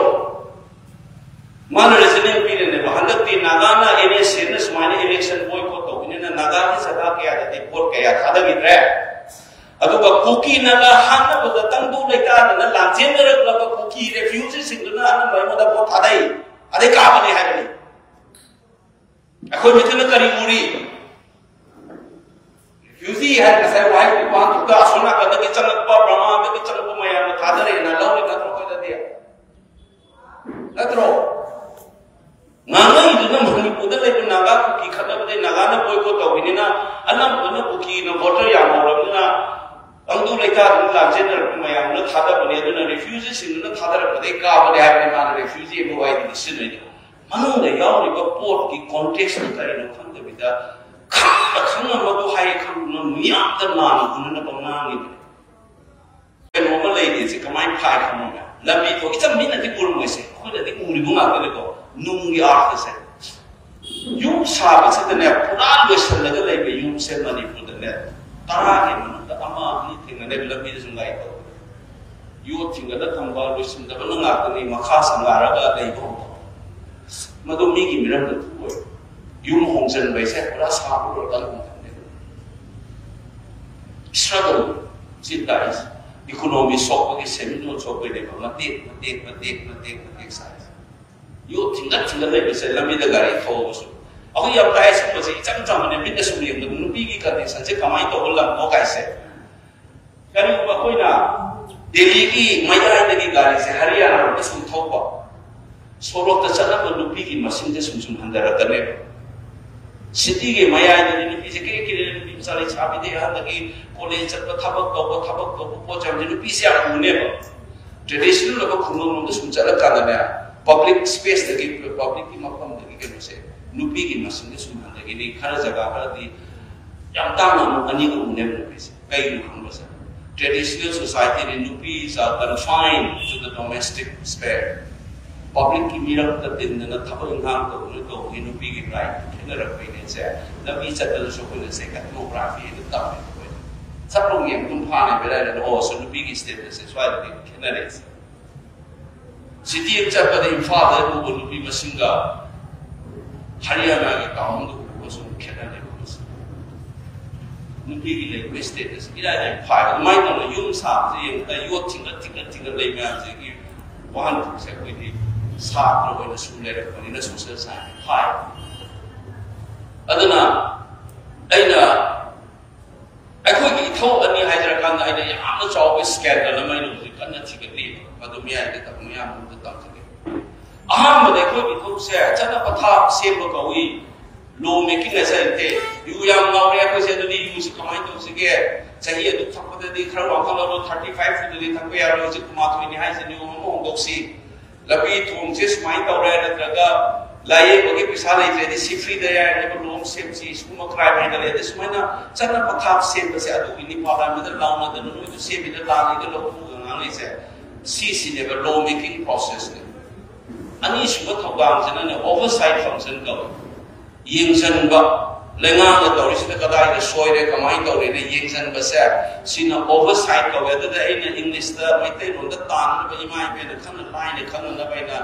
ꯃꯥꯅ ꯔꯤꯖꯅꯤꯡ ꯄꯤꯔꯦꯅꯦꯕ, ꯍꯟꯗꯛꯇꯤ ꯅꯥꯒꯥꯅ ꯑꯦꯟ ꯑꯦꯁ ꯑꯦꯅ ꯁꯨꯃꯥꯏꯅ ꯏꯂꯦꯛꯁꯟ ꯕꯣꯏꯀꯣꯠ ꯇꯧꯕꯅꯤꯅ ꯅꯥꯒꯥꯒꯤ ꯖꯒꯥ ꯀꯌꯥꯗꯗꯤ ꯚꯣꯠ ꯀꯌꯥ ꯊꯥꯗꯈꯤꯗ꯭ꯔꯦ꯫ ꯑꯗꯨꯒ ꯀꯨꯀꯤ ꯅꯥꯒꯥ ꯍꯥꯠꯅꯕꯗ ꯇꯪꯗꯨ ꯂꯩꯇꯥꯗꯅ ꯂꯥꯟꯖꯦꯟꯅꯔꯛꯂꯕ ꯀꯨꯀꯤ ꯔꯦꯐ꯭ꯌꯨꯖꯤꯁꯤꯡꯗꯨꯅ ꯑꯅꯝꯕ ꯑꯩꯉꯣꯟꯗ ꯚꯣꯠ ꯊꯥꯗꯩ, ꯑꯗꯩ ꯀꯥꯕꯅꯤ ꯍꯥꯏꯕꯅꯤ꯫ ꯑꯩꯈꯣꯏ ꯃꯤꯠꯇꯅ ꯀꯔꯤ ꯎꯔꯤ? ꯔꯤꯐ꯭ꯌꯨꯖꯤ ꯍꯥꯏꯔ ꯉꯁꯥꯏ ꯋꯥꯍꯩ ꯋꯥꯍꯟꯊꯣꯛꯇ ꯑꯁꯣꯝ ꯅꯥꯀꯟꯗꯒꯤ ꯆꯪꯉꯛꯄ, ꯕꯔꯃꯥꯗꯒꯤ ꯆꯪꯉꯛꯄ ꯃꯌꯥꯝꯅ ꯊꯥꯗꯔꯛꯑꯦꯅ ꯂꯧꯔꯤ ꯅꯠꯇ꯭ꯔꯣ ꯑꯩꯈꯣꯏꯗꯗꯤ? ꯅꯠꯇ꯭ꯔꯣ? ꯉꯥꯡꯉꯛꯏꯗꯨꯅ ꯃꯅꯤꯄꯨꯔꯗ ꯂꯩꯕ ꯅꯥꯒꯥ ꯀꯨꯀꯤ ꯈꯠꯅꯕꯗꯩ ꯅꯥꯒꯥꯅ ꯕꯣꯏꯀꯣꯠ ꯇꯧꯕꯅꯤꯅ ꯑꯅꯝꯕꯅ ꯀꯨꯀꯤꯅ ꯚꯣꯇꯔ ꯌꯥꯝ ꯍꯧꯔꯕꯅꯤꯅ ꯇꯪꯗꯨ ꯂꯩꯇꯥꯗꯨꯅ ꯂꯥꯟꯖꯦꯟꯅꯔꯛꯄ ꯃꯌꯥꯝꯗꯨꯅ ꯊꯥꯗꯕꯅꯦ꯫ ꯑꯗꯨꯅ ꯔꯤꯐ꯭ꯌꯨꯖꯤꯁꯤꯡꯗꯨꯅ ꯊꯥꯗꯔꯛꯄꯗꯩ ꯀꯥꯕꯅꯦ ꯍꯥꯏꯕꯅꯤ ꯃꯥꯅ ꯔꯤꯐ꯭ꯌꯨꯖꯤ ꯑꯃ ꯋꯥꯏꯗꯨꯗꯤ ꯁꯤꯖꯤꯟꯅꯩꯗꯣ꯫ ꯃꯅꯨꯡꯗ ꯌꯥꯎꯔꯤꯕ ꯄꯣꯠꯀꯤ ꯀꯣꯟꯇꯦꯛꯁꯇꯨ ꯀꯔꯤꯅꯣ ꯈꯪꯗꯕꯤꯗ ꯈꯪꯅ ꯈꯪꯅ ꯃꯗꯨ ꯍꯥꯏꯌꯦ ꯈꯪꯗꯨꯅ ꯃꯤꯌꯥꯝꯗ ꯂꯥꯟꯅ ꯎꯅꯅꯕ ꯉꯥꯡꯉꯤꯕꯅꯤ꯫ ꯀꯩꯅꯣꯝꯃ ꯂꯩꯔꯤꯁꯦ ꯀꯃꯥꯏꯅ ꯐꯥꯏ ꯈꯪꯉꯣꯅ ꯂꯝꯕꯤꯗꯣ ꯏꯆꯝ ꯃꯤꯅꯗꯤ ꯎꯔꯝꯃꯣꯏꯁꯦ, ꯑꯩꯈꯣꯏꯅꯗꯤ ꯎꯔꯤꯕ ꯉꯥꯛꯇꯅꯤꯀꯣ꯫ ꯅꯨꯡꯒꯤ ꯑꯥꯔꯊꯁꯦ ꯌꯨꯝ ꯁꯥꯕꯁꯤꯗꯅꯦ ꯄꯨꯔꯥ ꯂꯣꯏꯁꯤꯜꯂꯒ ꯂꯩꯕ ꯌꯨꯝꯁꯦ ꯃꯅꯤꯄꯨꯔꯗꯅꯦ ꯇꯔꯥꯒꯤ ꯃꯅꯨꯡꯗ ꯑꯃ ꯑꯅꯤ ꯊꯦꯡꯅꯅꯦꯕ ꯂꯝꯕꯤꯗ ꯁꯨꯝ ꯒꯥꯔꯤ ꯊꯧꯕ꯫ ꯌꯣꯠ ꯊꯤꯡꯒꯠꯂ ꯊꯝꯕ ꯂꯣꯏꯁꯤꯟꯗꯕꯅ ꯉꯥꯛꯇꯅꯤ ꯃꯈꯥ ꯁꯝꯅꯔꯒ ꯂꯩꯕ ꯍꯧꯕ꯫ ꯃꯗꯨ ꯃꯤꯒꯤ ꯃꯤꯔꯝꯗ ꯊꯣꯛꯑꯣꯏ꯫ ꯌꯨꯝ ꯍꯣꯡꯖꯟꯕ ꯍꯥꯏꯁꯦ ꯄꯨꯔꯥ ꯁꯥꯕ ꯂꯣꯏꯔꯀꯥꯟꯗ ꯍꯣꯡꯖꯟꯗꯦ꯫ Struggle ꯁꯤ ꯇꯥꯏꯁꯦ꯫ ꯏꯀꯣꯅꯣꯃꯤ ꯁꯣꯛꯄꯒꯤ ꯁꯦꯟꯃꯤꯠꯂꯣꯟ ꯁꯣꯛꯄꯒꯤꯅꯦꯕ ꯃꯇꯦꯛ ꯃꯇꯦꯛ ꯃꯇꯦꯛ ꯃꯇꯦꯛ ꯃꯇꯦꯛ ꯁꯥꯏꯁꯦ꯫ ꯌꯣꯠ ꯊꯤꯡꯒꯠ ꯊꯤꯡꯒꯠ ꯂꯩꯕꯁꯦ ꯂꯝꯕꯤꯗ ꯒꯥꯔꯤ ꯊꯧꯕꯁꯨ ꯑꯩꯈꯣꯏ ꯌꯥꯝ ꯇꯥꯏ꯫ ꯁꯤꯒꯨꯝꯕꯁꯦ ꯏꯆꯝ ꯆꯝꯕꯅꯦ ꯃꯤꯠꯅ ꯁꯨꯝ ꯌꯦꯡꯕꯗ ꯅꯨꯄꯤꯒꯤ ꯀꯟꯗꯤꯁꯟꯁꯦ ꯀꯃꯥꯏꯅ ꯇꯧꯕ ꯂꯝꯅꯣ ꯀꯥꯏꯁꯦ꯫ ꯀꯔꯤꯒꯨꯝꯕ ꯑꯩꯈꯣꯏꯅ ꯗꯦꯜꯂꯤꯒꯤ ꯃꯌꯥꯏꯗꯒꯤ ꯒꯥꯔꯤꯁꯦ ꯍꯔꯤꯌꯥꯅꯥꯔꯣꯝꯗ ꯁꯨꯝ ꯊꯧꯕ ꯁꯣꯔꯣꯛꯇ ꯆꯠꯂꯝꯕ ꯅꯨꯄꯤꯒꯤ ꯃꯁꯤꯡꯁꯦ ꯁꯨꯝ ꯁꯨꯝ ꯍꯟꯊꯔꯛꯀꯅꯦꯕ꯫ ꯁꯤꯇꯤꯒꯤ ꯃꯌꯥꯏꯗꯗꯤ ꯅꯨꯄꯤꯁꯦ ꯀꯦꯔꯦ ꯀꯦꯔꯦ ꯅꯨꯄꯤ ꯃꯆꯥ ꯂꯩꯁꯥꯕꯤꯗꯤ ꯑꯍꯟꯗꯒꯤ ꯀꯣꯂꯦꯖ ꯆꯠꯄ ꯊꯕꯛ ꯇꯧꯕ ꯊꯕꯛ ꯇꯧꯕ ꯄꯣꯠ ꯆꯩ ꯅꯨꯄꯤꯁꯦ ꯌꯥꯝ ꯎꯅꯦꯕ꯫ ꯇ꯭ꯔꯦꯗꯤꯁꯅꯦꯜ ꯑꯣꯏꯕ ꯈꯨꯡꯒꯪꯂꯣꯝꯗ ꯁꯨꯝ ꯆꯠꯂꯀꯥꯟꯗꯅꯦ ꯄꯕ꯭ꯂꯤꯛ ꯁ꯭ꯄꯦꯁꯇꯒꯤ ꯄꯕ꯭ꯂꯤꯛꯀꯤ ꯃꯐꯝꯗꯒꯤ ꯀꯩꯅꯣꯁꯦ ꯅꯨꯄꯤꯒꯤ ꯃꯁꯤꯡꯁꯦ ꯁꯨꯝ ꯍꯟꯊꯈꯤꯅꯤ꯫ ꯈꯔ ꯖꯒꯥ ꯈꯔꯗꯤ ꯌꯥꯝ ꯇꯥꯡꯅ ꯑꯃꯨꯛ ꯑꯅꯤꯒ ꯎꯅꯦꯕ ꯅꯨꯄꯤꯁꯦ꯫ ꯀꯩꯒꯤꯅꯣ ꯈꯪꯕꯁꯦ ꯇ꯭ꯔꯦꯗꯤꯁꯅꯦꯜ ꯁꯣꯁꯥꯏꯇꯤꯗꯤ ꯅꯨꯄꯤꯁ are confined to the domestic sphere꯫ ꯄꯕ꯭ꯂꯤꯛꯀꯤ ꯃꯤꯔꯛꯇ ꯇꯤꯟꯗꯅ ꯊꯕꯛ ꯏꯪꯈꯥꯡ ꯇꯧꯗꯅ ꯇꯧꯕꯒꯤ ꯅꯨꯄꯤꯒꯤ ꯔꯥꯏꯠ ꯈꯦꯠꯅꯔꯛꯄꯩꯅꯦꯁꯦ꯫ ꯂꯝꯕꯤ ꯆꯠꯄꯗꯁꯨ ꯑꯩꯈꯣꯏꯅ ꯁꯦ ꯑꯦꯊꯅꯣꯒ꯭ꯔꯥꯐꯤ ꯍꯥꯏꯅ ꯇꯝꯃꯦ ꯑꯩꯈꯣꯏꯅ꯫ ꯁꯛꯂꯣꯡ ꯌꯦꯡ ꯑꯗꯨꯝ ꯐꯥꯅ ꯕꯦꯔꯥꯏꯅ ꯑꯣ ꯁꯨ ꯅꯨꯄꯤꯒꯤ ꯁ꯭ꯇꯦꯇꯁꯁꯦ ꯁ꯭ꯋꯥꯏꯗꯗꯤ ꯈꯦꯠꯅꯔꯛꯏꯁꯦ꯫ ꯁꯤꯇꯤ ꯑꯃ ꯆꯠꯄꯗ ꯏꯝꯐꯥꯜꯗ ꯎꯕ ꯅꯨꯄꯤ ꯃꯁꯤꯡꯒ ꯍꯔꯤꯌꯥꯅꯥꯒꯤ ꯇꯥꯎꯟꯗ ꯎꯕꯒꯁꯨ ꯈꯦꯠꯅꯔꯦꯕ ꯃꯁꯤ꯫ ꯅꯨꯄꯤꯒꯤ ꯂꯩꯕꯒꯤ ꯁ꯭ꯇꯦꯇꯁ ꯏꯔꯥꯏ ꯂꯥꯏ ꯐꯥꯏ꯫ ꯑꯗꯨꯃꯥꯏꯅ ꯇꯧꯅ ꯌꯨꯝ ꯁꯥꯕꯁꯦ ꯌꯦꯡꯕꯗ ꯌꯣꯠ ꯊꯤꯡꯒꯠ ꯊꯤꯡꯒꯠ ꯊꯤꯡꯒꯠ ꯂꯩ ꯃꯌꯥꯝꯁꯤꯒꯤ ꯋꯥꯍꯟꯊꯣꯛꯁꯦ ꯑꯩꯈꯣꯏꯗꯤ ꯁꯥꯇ꯭ꯔ ꯑꯣꯏꯅ ꯁꯨꯝ ꯂꯩꯔꯛꯄꯅꯤꯅ ꯁꯣꯁꯦꯜ ꯁꯥꯏꯟꯁ ꯐꯥꯏ꯫ ꯑꯗꯨꯅ ꯑꯩꯅ ꯑꯩꯈꯣꯏꯒꯤ ꯏꯊꯧ ꯑꯅꯤ ꯍꯥꯏꯖꯔꯀꯥꯟꯗ ꯑꯩꯅ ꯌꯥꯝꯅ ꯆꯥꯎꯕ ꯁ꯭ꯀꯦꯟꯗꯜ ꯑꯃ ꯑꯩꯅ ꯍꯧꯖꯤꯛ ꯀꯟꯅ ꯊꯤꯒꯠꯂꯤꯕ ꯃꯗꯨ ꯃꯤꯌꯥꯝꯗ ꯃꯤꯌꯥꯝ ꯑꯃꯗ ꯇꯝꯖꯒꯦ꯫ ꯑꯍꯥꯟꯕꯗ ꯑꯩꯈꯣꯏꯒꯤ ꯊꯕꯛꯁꯦ ꯆꯠꯅ ꯄꯊꯥꯞ ꯁꯦꯝꯕ ꯀꯧꯏ꯫ Law making ꯍꯥꯏꯁꯦ ꯅꯠꯇꯦ꯫ ꯌꯨ ꯌꯥꯝ ꯉꯥꯎꯔꯦ ꯑꯩꯈꯣꯏꯁꯦ, ꯑꯗꯨꯗꯤ ꯌꯨꯁꯦ ꯀꯃꯥꯏꯅ ꯇꯧꯁꯤꯒꯦ? ꯆꯍꯤ ꯑꯗꯨꯛ ꯊꯛꯄꯗꯗꯤ ꯈꯔ ꯋꯥꯡꯈꯠꯂꯛꯂꯣ, thirty five ꯁꯨꯗꯗꯤ ꯊꯛꯄ ꯌꯥꯔꯣꯏ, ꯍꯧꯖꯤꯛ ꯀꯨꯟꯃꯥꯊꯣꯏꯅꯤ ꯍꯥꯏꯁꯦ, ꯅꯤꯌꯣꯝ ꯑꯃ ꯍꯣꯡꯗꯣꯛꯁꯤ꯫ ꯂꯝꯕꯤ ꯊꯣꯡꯁꯦ ꯁꯨꯃꯥꯏꯅ ꯇꯧꯔꯦ, ꯅꯠꯇ꯭ꯔꯒ ꯂꯥꯏꯌꯦꯡꯕꯒꯤ ꯄꯩꯁꯥ ꯂꯩꯇ꯭ꯔꯗꯤ ꯁꯤ ꯐ꯭ꯔꯤꯗ ꯌꯥꯏ ꯍꯥꯏꯕ ꯂꯣꯝ ꯁꯦꯝꯁꯤ, ꯁꯤꯒꯨꯝꯕ ꯀ꯭ꯔꯥꯏꯝ ꯍꯦꯟꯒꯠꯂꯦ꯫ ꯑꯗ ꯁꯨꯃꯥꯏꯅ ꯆꯠꯅ ꯄꯊꯥꯞ ꯁꯦꯝꯕꯁꯦ ꯑꯗꯨꯒꯤꯅꯤ ꯄꯥꯔꯂꯤꯌꯥꯃꯦꯟꯗ ꯂꯥꯎꯅꯗꯅ ꯅꯣꯏꯗ ꯁꯦꯝꯃꯤꯗ ꯂꯥꯜꯂꯤꯒ ꯂꯧꯊꯣꯛꯑꯒ ꯉꯥꯡꯅꯩꯁꯦ꯫ ꯁꯤꯁꯤꯅꯦꯕ ꯂꯣ ꯃꯦꯀꯤꯡ ꯄ꯭ꯔꯣꯁꯦꯁꯅꯦ꯫ ꯑꯅꯤꯁꯨꯕ ꯊꯧꯗꯥꯡꯁꯤꯅꯅꯦ ꯑꯣꯚꯔꯁꯥꯏꯠ ꯐꯪꯁꯟ ꯀꯧꯏ꯫ ꯌꯦꯡꯁꯤꯟꯕ, ꯂꯩꯉꯥꯛꯅ ꯇꯧꯔꯤꯁꯤꯅ ꯀꯗꯥꯏꯗ ꯁꯣꯏꯔꯦ, ꯀꯃꯥꯏꯅ ꯇꯧꯔꯦꯅ ꯌꯦꯡꯁꯤꯟꯕꯁꯦ, ꯁꯤꯅ ꯑꯣꯚꯔꯁꯥꯏꯠ ꯀꯧꯋꯦ꯫ ꯑꯗꯨꯗ ꯑꯩꯅ ꯏꯪꯂꯤꯁꯇ ꯃꯩꯇꯩꯂꯣꯟꯗ ꯇꯥꯟꯅꯕ ꯏꯃꯥ ꯏꯕꯦꯟꯅ ꯈꯪꯅ ꯂꯥꯏꯅ ꯈꯪꯅꯅꯕ ꯑꯩꯅ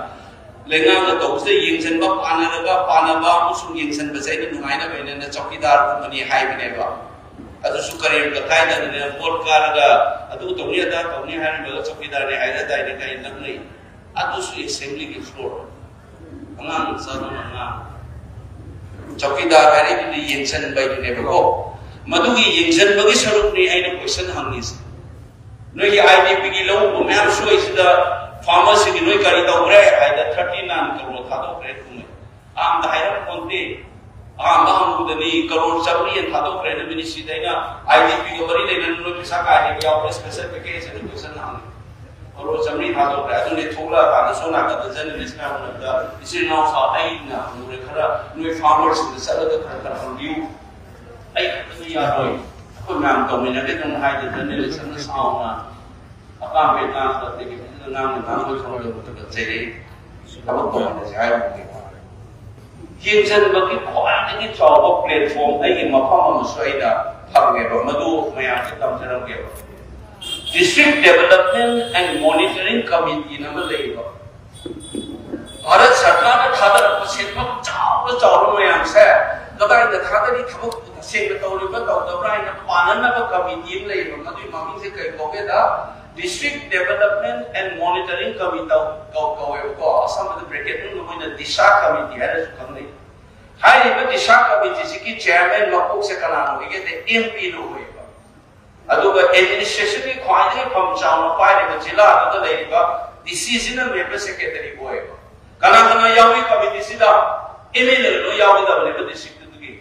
ꯂꯩꯉꯥꯛꯅ ꯇꯧꯕꯁꯤꯗ ꯌꯦꯡꯁꯤꯟꯕ, ꯄꯥꯟꯅꯔꯒ ꯄꯥꯟꯅꯕ ꯑꯃꯁꯨꯡ ꯌꯦꯡꯁꯤꯟꯕꯁꯦ ꯑꯩꯅ ꯅꯨꯡꯉꯥꯏꯅꯕ ꯑꯩꯅ ꯆꯧꯀꯤꯗꯥꯔꯒꯨꯝꯕꯅꯤ ꯍꯥꯏꯕꯅꯦꯕ꯫ ꯑꯗꯨꯁꯨ ꯀꯔꯦꯝ ꯀꯊꯥꯏꯗꯅꯅꯦ ꯚꯣꯠ ꯀꯥꯔꯒ ꯑꯗꯨ ꯇꯧꯅꯤ ꯑꯗꯥ ꯇꯧꯅꯤ ꯍꯥꯏꯔꯝꯃꯒ ꯆꯧꯀꯤꯗꯥꯔꯅꯤ ꯍꯥꯏꯔꯗꯥꯏꯅꯦ ꯀꯔꯤ ꯅꯛꯅꯩ? ꯑꯗꯨꯁꯨ ꯑꯦꯁꯦꯝꯕ꯭ꯂꯤꯒꯤ ꯐ꯭ꯂꯣꯔ, ꯑꯉꯥꯡ ꯃꯆꯥꯗꯨꯅ ꯑꯉꯥꯡ ꯆꯧꯀꯤꯗꯥꯔ ꯍꯥꯏꯔꯤꯗꯨꯗꯤ ꯌꯦꯡꯁꯤꯟꯕ ꯍꯥꯏꯗꯨꯅꯦꯕꯀꯣ꯫ ꯃꯗꯨꯒꯤ ꯌꯦꯡꯁꯤꯟꯕꯒꯤ ꯁꯔꯨꯛꯅꯤ ꯑꯩꯅ ꯀꯣꯏꯁꯟ ꯍꯪꯉꯤꯁꯦ꯫ ꯅꯣꯏꯒꯤ ꯑꯥꯏ ꯗꯤ ꯄꯤꯒꯤ ꯂꯧ ꯎꯕ ꯃꯌꯥꯝ ꯁꯣꯏꯁꯤꯗ ꯐꯥꯔꯃꯔꯁꯤꯡꯒꯤ ꯅꯣꯏ ꯀꯔꯤ ꯇꯧꯈ꯭ꯔꯦ ꯍꯥꯏꯗ thirty nine crore ꯊꯥꯗꯣꯛꯈ꯭ꯔꯦ ꯈꯨꯝꯃꯦ꯫ ꯑꯍꯥꯟꯕꯗ ꯍꯥꯏꯔꯝ ꯄꯣꯟꯇꯦ꯫ ꯑꯍꯥꯟꯕ ꯍꯪꯕꯗꯅꯤ ꯀꯔꯣꯔ ꯆꯥꯃꯔꯤ ꯍꯦꯟꯅ ꯊꯥꯗꯣꯛꯈ꯭ꯔꯦꯅ ꯃꯤꯅꯤꯁꯇ꯭ꯔꯤꯗ ꯑꯩꯅ ꯑꯥꯏ ꯗꯤ ꯄꯤꯒ ꯃꯔꯤ ꯂꯩꯅꯅ ꯅꯣꯏ ꯄꯩꯁꯥ ꯀꯥꯏꯗꯒꯤ ꯌꯥꯎꯈ꯭ꯔꯦ ꯁ꯭ꯄꯦꯁꯦꯜ ꯄꯦꯀꯦꯖ ꯑꯅ ꯀꯣꯏꯁꯟ ꯍꯪꯉꯤ꯫ ꯀꯔꯣꯔ ꯆꯥꯃꯔꯤ ꯊꯥꯗꯣꯛꯈ꯭ꯔꯦ꯫ ꯑꯗꯨꯅꯤ ꯊꯣꯛꯂꯛꯑꯀꯥꯟꯗ ꯁꯣꯝ ꯅꯥꯀꯟꯗ ꯖꯔꯅꯦꯂꯤꯁ ꯃꯌꯥꯝ ꯃꯔꯛꯇ ꯏꯆꯤꯜ ꯏꯅꯥꯎ ꯁꯥ ꯑꯩꯅ ꯍꯪꯉꯨꯔꯦ ꯈꯔ ꯅꯣꯏ ꯐꯥꯔꯃꯔꯁꯤꯡꯗ ꯆꯠꯂꯒ ꯈꯔ ꯈꯔ ꯍꯪꯕꯤꯌꯨ꯫ ꯑꯩ ꯈꯛꯇꯗꯤ ꯌꯥꯔꯣꯏ꯫ ꯑꯩꯈꯣꯏ ꯃꯌꯥꯝ ꯇꯧꯃꯤꯟꯅꯒꯦ ꯑꯗꯨꯝ ꯍꯥꯏꯗꯅ ꯖꯔꯅꯦꯂꯤꯁ ꯑꯃꯅ ꯁꯥꯎꯅ ꯑꯄꯥꯝꯕ ꯉꯥꯡꯕꯗꯒꯤ ꯐꯖꯅ ꯉꯥꯡꯅ ꯉꯥꯡꯕ ꯊꯧꯔꯝꯗ ꯆꯩꯔꯛꯏ꯫ ꯊꯕꯛ ꯇꯧꯃꯤꯟꯅꯁꯦ ꯍꯥꯏꯕꯒꯤ ꯌꯦꯡꯁꯤꯟꯕꯒꯤ ꯈ꯭ꯋꯥꯏꯗꯒꯤ ꯆꯥꯎꯕ ꯄ꯭ꯂꯦꯠꯐꯣꯝ ꯑꯩꯒꯤ ꯃꯐꯝ ꯑꯃꯁꯨ ꯑꯩꯅ ꯐꯪꯉꯦꯕ, ꯃꯗꯨ ꯃꯌꯥꯝꯁꯦ ꯇꯝꯖꯔꯝꯒꯦꯕ꯫ District Development and Monitoring Committee ꯑꯃ ꯂꯩꯕ꯫ ꯚꯥꯔꯠ ꯁꯔꯀꯥꯔꯅ ꯊꯥꯗꯔꯛꯄ ꯁꯦꯟꯐꯝ ꯆꯥꯎꯅ ꯆꯥꯎꯕ ꯃꯌꯥꯝꯁꯦ ꯀꯗꯥꯏꯗ ꯊꯥꯗꯔꯤ, ꯊꯕꯛ ꯇꯁꯦꯡꯅ ꯇꯧꯔꯤꯕ ꯇꯧꯗꯕ꯭ꯔꯥ ꯍꯥꯏꯅ ꯄꯥꯅꯅꯕ ꯀꯃꯤꯇꯤ ꯑꯃ ꯂꯩꯌꯦꯕ꯫ ꯃꯗꯨꯒꯤ ꯃꯃꯤꯡꯁꯦ ꯀꯔꯤ ꯀꯧꯒꯦꯗ, District Development and Monitoring Committee ꯀꯧ-, ꯀꯧꯋꯦꯕꯀꯣ꯫ ꯑꯁꯝꯕꯗ ꯕ꯭ꯔꯦꯀꯦꯠ ꯃꯅꯨꯡꯗ ꯃꯣꯏꯅ ꯗꯤꯁꯥ ꯀꯃꯤꯇꯤ ꯍꯥꯏꯅꯁꯨ ꯈꯪꯅꯩ꯫ ꯍꯥꯏꯔꯤꯕ ꯗꯤꯁꯥ ꯀꯃꯤꯇꯤꯁꯤꯒꯤ ꯆꯤꯌꯔꯃꯦꯟ ꯃꯀꯣꯛꯁꯦ ꯀꯅꯥꯅꯣ ꯑꯣꯏꯒꯦꯗ ꯑꯦꯝ ꯄꯤꯅ ꯑꯣꯏꯌꯦꯕ꯫ ꯑꯗꯨꯒ ꯑꯦꯗꯃꯤꯅꯤꯁꯇ꯭ꯔꯦꯁꯟꯒꯤ ꯈ꯭ꯋꯥꯏꯗꯒꯤ ꯐꯝ ꯆꯥꯎꯅ ꯄꯥꯏꯔꯤꯕ ꯖꯤꯂꯥꯗꯨꯗ ꯂꯩꯔꯤꯕ ꯗꯤ ꯁꯤꯁꯤꯅ ꯃꯦꯝꯕꯔ ꯁꯦꯀ꯭ꯔꯦꯇꯔꯤ ꯑꯣꯏꯌꯦꯕ꯫ ꯀꯅꯥ ꯀꯅꯥ ꯌꯥꯎꯏ ꯀꯃꯤꯇꯤꯁꯤꯗ? ꯑꯦꯝ ꯑꯦꯜ ꯑꯦ ꯂꯣꯏ ꯌꯥꯎꯒꯗꯕꯅꯦꯕ ꯗꯤꯁꯇ꯭ꯔꯤꯛꯇꯨꯒꯤ꯫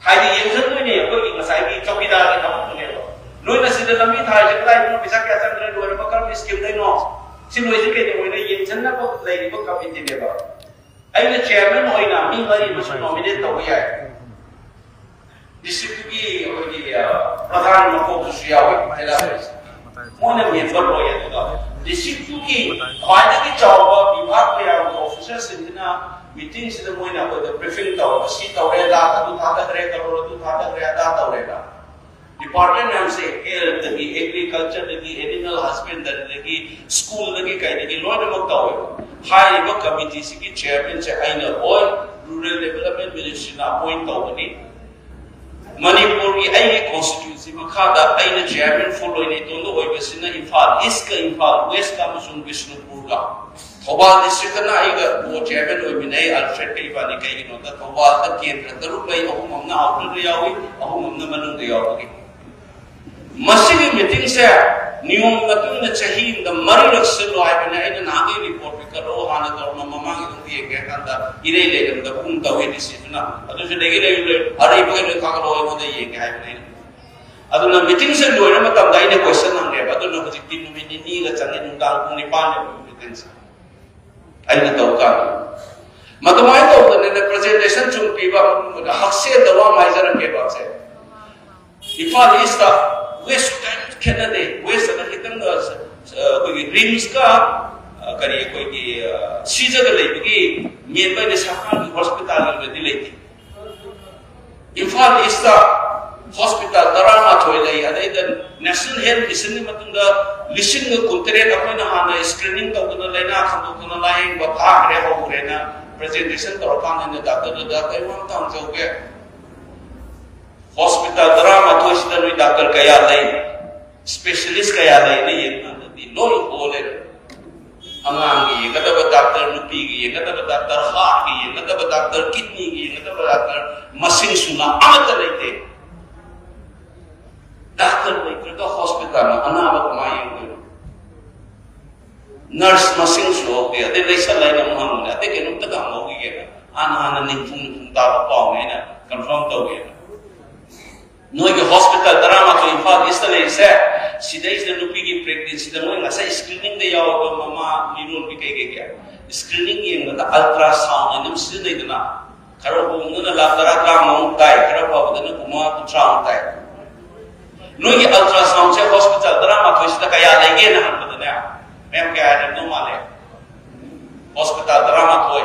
ꯍꯥꯏꯗꯤ ꯌꯦꯡꯁꯤꯟꯗꯣꯏꯅꯦ ꯑꯩꯈꯣꯏꯒꯤ ꯉꯁꯥꯏꯒꯤ ꯆꯧꯀꯤꯗꯥꯔꯒꯤ ꯊꯕꯛꯇꯨꯅꯦꯕ꯫ ꯅꯣꯏꯅ ꯁꯤꯗ ꯂꯝꯕꯤ ꯊꯥꯔꯤꯁꯦ ꯀꯗꯥꯏꯗꯅꯣ, ꯄꯩꯁꯥ ꯀꯌꯥ ꯆꯪꯈ꯭ꯔꯦ, ꯂꯣꯏꯔꯕ, ꯀꯔꯝꯕ ꯁ꯭ꯀꯤꯝꯗꯩꯅꯣ, ꯁꯤ ꯂꯣꯏꯁꯤ ꯀꯩꯗꯧꯕꯩꯅꯣ ꯌꯦꯡꯁꯤꯟꯅꯕ ꯂꯩꯔꯤꯕ ꯀꯃꯤꯇꯤꯅꯦꯕ꯫ ꯑꯩꯅ ꯆꯤꯌꯔꯃꯦꯟ ꯑꯣꯏꯅ ꯃꯤ ꯃꯔꯤ ꯑꯃꯁꯨ ꯅꯣꯃꯤꯅꯦꯠ ꯇꯧꯕ ꯌꯥꯏ꯫ ꯗꯤꯁꯇ꯭ꯔꯤꯛꯇꯨꯒꯤ ꯑꯩꯈꯣꯏꯒꯤ ꯄ꯭ꯔꯙꯥꯟ ꯃꯀꯣꯛꯇꯨꯁꯨ ꯌꯥꯎꯋꯦ, ꯃꯍꯤꯂꯥ ꯄꯔꯤꯁꯠꯀꯤ꯫ ꯃꯣꯏꯅ ꯃꯦꯝꯕꯔ ꯑꯣꯏ꯫ ꯑꯗꯨꯒ ꯗꯤꯁꯇ꯭ꯔꯤꯛꯇꯨꯒꯤ ꯈ꯭ꯋꯥꯏꯗꯒꯤ ꯆꯥꯎꯕ ꯚꯤꯚꯥꯒ ꯃꯌꯥꯝꯒꯤ ꯑꯣꯐꯤꯁꯔꯁꯤꯡꯁꯤꯅ ꯃꯤꯇꯤꯡꯁꯤꯗ ꯃꯣꯏꯅ ꯑꯩꯈꯣꯏꯗ ꯕ꯭ꯔꯤꯐꯤꯡ ꯇꯧꯔꯒ ꯁꯤ ꯇꯧꯔꯦ, ꯂꯥꯛ ꯑꯗꯨ ꯊꯥꯗꯈ꯭ꯔꯦ, ꯀꯔꯣꯔ ꯑꯗꯨ ꯊꯥꯗꯈ꯭ꯔꯦ, ꯑꯗꯥ ꯇꯧꯔꯦꯅ꯫ ꯗꯤꯄꯥꯔꯠꯃꯦꯟ ꯃꯌꯥꯝꯁꯦ, ꯍꯦꯜꯊꯇꯒꯤ, ꯑꯦꯒ꯭ꯔꯤꯀꯜꯆꯔꯗꯒꯤ, ꯑꯦꯅꯤꯃꯦꯜ ꯍꯁꯕꯦꯟꯗꯔꯤꯗꯒꯤ, ꯁ꯭ꯀꯨꯜꯗꯒꯤ, ꯀꯩꯗꯒꯤ ꯂꯣꯏꯅꯃꯛ ꯇꯧꯋꯦꯕ꯫ ꯍꯥꯏꯔꯤꯕ ꯀꯃꯤꯇꯤꯁꯤꯒꯤ ꯆꯤꯌꯔꯃꯦꯟꯁꯦ ꯑꯩꯅ ꯑꯣꯏ, ꯔꯨꯔꯦꯜ ꯗꯦꯕꯂꯞꯃꯦꯟ ꯃꯤꯅꯤꯁꯇ꯭ꯔꯤꯅ ꯑꯄꯣꯏꯟ ꯇꯧꯕꯅꯤ꯫ ꯃꯅꯤꯄꯨꯔꯒꯤ ꯑꯩꯒꯤ ꯀꯣꯟꯁꯇꯤꯇ꯭ꯌꯨꯟꯁꯤ ꯃꯈꯥꯗ ꯑꯩꯅ ꯆꯤꯌꯔꯃꯦꯟ ꯐꯨꯜ ꯑꯣꯏꯅ ꯏꯇꯣꯝꯇ ꯑꯣꯏꯕꯁꯤꯅ ꯏꯝꯐꯥꯜ ꯏꯁꯀ, ꯏꯝꯐꯥꯜ ꯋꯦꯁꯀ ꯑꯃꯁꯨꯡ ꯕꯤꯁꯅꯨꯄꯨꯔꯒ꯫ ꯊꯧꯕꯥꯜ ꯗꯤꯁꯇ꯭ꯔꯤꯛꯇꯅ ꯑꯩꯒ ꯀꯣ ꯆꯤꯌꯔꯃꯦꯟ ꯑꯣꯏꯃꯤꯟꯅꯩ ꯑꯜꯐ꯭ꯔꯦꯗꯀ ꯏꯕꯥꯅꯤ꯫ ꯀꯩꯒꯤꯅꯣꯗ ꯊꯧꯕꯥꯜꯗ ꯀꯦꯟꯗ꯭ꯔ ꯇꯔꯨꯛ ꯂꯩ, ꯑꯍꯨꯝ ꯑꯃꯅ ꯑꯥꯎꯇꯔꯗ ꯌꯥꯎꯏ, ꯑꯍꯨꯝ ꯑꯃꯅ ꯃꯅꯨꯡꯗ ꯌꯥꯎꯕꯒꯤ꯫ ꯃꯁꯤꯒꯤ ꯃꯤꯇꯤꯡꯁꯦ ꯅꯤꯌꯣꯝ ꯃꯇꯨꯡ ꯏꯟꯅ ꯆꯍꯤ ꯑꯃꯗ ꯃꯔꯤꯔꯛ ꯁꯤꯜꯂꯣ ꯍꯥꯏꯕꯅꯦ꯫ ꯑꯩꯅ ꯅꯍꯥꯟꯒꯩ ꯔꯤꯄꯣꯔꯠ ꯄꯤꯈꯠꯂꯛꯑꯣ, ꯍꯥꯟꯅ ꯇꯧꯔꯝꯕ ꯃꯃꯥꯡꯒꯤ ꯑꯗꯨꯝ ꯌꯦꯡꯒꯦ ꯍꯥꯏ ꯀꯥꯟꯗ ꯏꯔꯩ ꯂꯩꯔꯝꯗꯕꯒꯨꯝ ꯇꯧꯏ ꯗꯤꯁꯤꯗꯨꯅ꯫ ꯑꯗꯨꯁꯨ ꯂꯩꯒꯤ ꯂꯩ ꯂꯩ, ꯑꯔꯩꯕꯈꯩ ꯂꯣꯏ ꯊꯥꯒꯠꯂꯛꯑꯣ, ꯑꯩꯉꯣꯟꯗ ꯌꯦꯡꯒꯦ ꯍꯥꯏꯕꯅꯦ ꯑꯩꯅ꯫ ꯑꯗꯨꯅ ꯃꯤꯇꯤꯡꯁꯦ ꯂꯣꯏꯔ ꯃꯇꯝꯗ ꯑꯩꯅ ꯀꯣꯏꯁꯟ ꯍꯪꯉꯦꯕ꯫ ꯑꯗꯨꯅ ꯍꯧꯖꯤꯛꯇꯤ ꯅꯨꯃꯤꯠ ꯅꯤꯅꯤꯒ ꯆꯪꯉꯦ, ꯅꯨꯡꯗꯥꯡ ꯄꯨꯡ ꯅꯤꯄꯥꯟ ꯌꯧꯕ ꯃꯤꯇꯤꯡꯁꯦ ꯑꯩꯅ ꯇꯧ ꯀꯥꯟꯗ꯫ ꯃꯗꯨꯃꯥꯏꯅ ꯇꯧꯗꯅ ꯄ꯭ꯔꯖꯦꯟꯇꯦꯁꯟ ꯁꯨꯝ ꯄꯤꯕ, ꯍꯛꯁꯦꯜꯗ ꯋꯥ ꯍꯥꯏꯖꯔꯛꯀꯦꯕ ꯁꯦ꯫ ꯏꯝꯐꯥꯜ ꯏꯁꯇ ꯋꯦꯁ ꯀꯔꯤꯝ ꯈꯦꯠꯅꯗꯦ꯫ ꯋꯦꯁꯇꯅ ꯈꯤꯇꯪ, ꯑ, ꯑꯩꯈꯣꯏꯒꯤ ꯔꯤꯝꯁꯀ, ꯑ, ꯀꯔꯤ, ꯑꯩꯈꯣꯏꯒꯤ, ꯑ, ꯁꯤꯖꯒ ꯂꯩꯕꯒꯤ ꯃꯦꯟꯕ ꯑꯣꯏꯅ ꯁꯔꯀꯥꯔꯒꯤ ꯍꯣꯁꯄꯤꯇꯥꯜ ꯑꯣꯏꯅꯗꯤ ꯂꯩꯇꯦ꯫ ꯏꯝꯐꯥꯜ ꯏꯁꯇ ꯍꯣꯁꯄꯤꯇꯥꯜ ꯇꯔꯥꯃꯥꯊꯣꯏ ꯂꯩ, ꯑꯗꯩꯗ ꯅꯦꯁꯅꯦꯜ ꯍꯦꯜꯊ ꯃꯤꯁꯟꯒꯤ ꯃꯇꯨꯡꯗ ꯂꯤꯁꯤꯡꯒ ꯀꯨꯟꯇꯔꯦꯠ ꯑꯩꯈꯣꯏꯅ ꯍꯥꯟꯅ ꯁ꯭ꯀ꯭ꯔꯤꯅꯤꯡ ꯇꯧꯗꯅ, ꯂꯥꯏꯅꯥ ꯈꯪꯗꯣꯛꯇꯅ ꯂꯥꯌꯦꯡꯕ ꯊꯥꯈ꯭ꯔꯦ, ꯍꯧꯈ꯭ꯔꯦꯅ ꯄ꯭ꯔꯖꯦꯟꯇꯦꯁꯟ ꯇꯧꯔꯀꯥꯟꯗ ꯗꯥꯛꯇꯔꯗꯨꯗ ꯀꯩ ꯋꯥ ꯑꯃ ꯍꯪꯖꯍꯧꯒꯦ? ꯍꯣꯁꯄꯤꯇꯥꯜ ꯇꯔꯥꯃꯥꯊꯣꯏꯁꯤꯗ ꯅꯣꯏ ꯗꯥꯛꯇꯔ ꯀꯌꯥ ꯂꯩ? ꯁ꯭ꯄꯦꯁꯤꯌꯦꯂꯤꯁ ꯀꯌꯥ ꯂꯩꯅ ꯌꯦꯡꯀꯥꯟꯗꯗꯤ ꯂꯣꯏ ꯍꯣ ꯂꯩꯔꯦ꯫ ꯑꯉꯥꯡꯒꯤ ꯌꯦꯡꯒꯗꯕ ꯗꯥꯛꯇꯔ, ꯅꯨꯄꯤꯒꯤ ꯌꯦꯡꯒꯗꯕ ꯗꯥꯛꯇꯔ, ꯍꯥꯔꯠꯀꯤ ꯌꯦꯡꯒꯗꯕ ꯗꯥꯛꯇꯔ, ꯀꯤꯗꯅꯤꯒꯤ ꯌꯦꯡꯒꯗꯕ ꯗꯥꯛꯇꯔ, ꯃꯁꯤꯡ ꯁꯨꯅ ꯑꯃꯠꯇ ꯂꯩꯇꯦ꯫ ꯗꯥꯛꯇꯔ ꯂꯩꯇ꯭ꯔꯒ ꯍꯣꯁꯄꯤꯇꯥꯜꯅ ꯑꯅꯥꯕ ꯀꯃꯥꯏꯅ ꯌꯦꯡꯗꯣꯏꯅꯣ? ꯅꯔꯁ ꯃꯁꯤꯡꯁꯨ ꯍꯧꯗꯦ, ꯑꯗꯩ ꯂꯩꯁꯜ ꯂꯩꯅ ꯑꯃꯨꯛ ꯍꯪꯕꯅꯦ, ꯑꯇꯩ ꯀꯩꯅꯣꯝꯇꯒ ꯍꯪꯍꯧꯈꯤꯒꯦꯅ꯫ ꯍꯥꯟꯅ ꯍꯥꯟꯅ ꯅꯤꯡꯊꯨꯡ ꯅꯤꯡꯊꯨꯡ ꯇꯥꯕ ꯄꯥꯎꯅꯦ ꯑꯩꯅ ꯀꯟꯐꯥꯔꯝ ꯇꯧꯒꯦꯅ꯫ ꯅꯣꯏꯒꯤ ꯍꯣꯁꯄꯤꯇꯥꯜ ꯇꯔꯥꯃꯥꯊꯣꯏ ꯏꯝꯐꯥꯜ ꯏꯁꯇ ꯂꯩꯔꯤꯁꯦ, ꯁꯤꯗꯩꯁꯤꯗ ꯅꯨꯄꯤꯒꯤ ꯄ꯭ꯔꯦꯒꯅꯦꯟꯁꯤꯗ ꯃꯣꯏ ꯉꯁꯥꯏ ꯁ꯭ꯀ꯭ꯔꯤꯅꯤꯡꯗ ꯌꯥꯎꯔꯕ ꯃꯃꯥ ꯃꯤꯔꯣꯟꯕꯤ ꯀꯩ ꯀꯩꯒꯤ ꯁ꯭ꯀ꯭ꯔꯤꯅꯤꯡ ꯌꯦꯡꯕꯗ ꯑꯜꯇ꯭ꯔꯥꯁꯥꯎꯟ ꯍꯥꯏꯅ ꯑꯃ ꯁꯤꯖꯤꯟꯅꯩꯗꯅ, ꯈꯔ ꯍꯣꯡꯗꯅ ꯂꯥꯛ ꯇꯔꯥ ꯇꯔꯥꯃꯉꯥꯃꯨꯛ ꯇꯥꯏ, ꯈꯔ ꯐꯕꯗꯅ ꯀꯨꯟꯃꯉꯥ ꯀꯨꯟꯊ꯭ꯔꯥꯃꯨꯛ ꯇꯥꯏ꯫ ꯅꯣꯏꯒꯤ ꯑꯜꯇ꯭ꯔꯥꯁꯥꯎꯟꯁꯦ ꯍꯣꯁꯄꯤꯇꯥꯜ ꯇꯔꯥꯃꯥꯊꯣꯏꯁꯤꯗ ꯀꯌꯥ ꯂꯩꯒꯦꯅ ꯍꯪꯕꯗꯅꯦ, ꯃꯌꯥꯝ ꯀꯌꯥ ꯂꯩꯔꯝꯗꯧ ꯃꯥꯜꯂꯦ? ꯍꯣꯁꯄꯤꯇꯥꯜ ꯇꯔꯥꯃꯥꯊꯣꯏ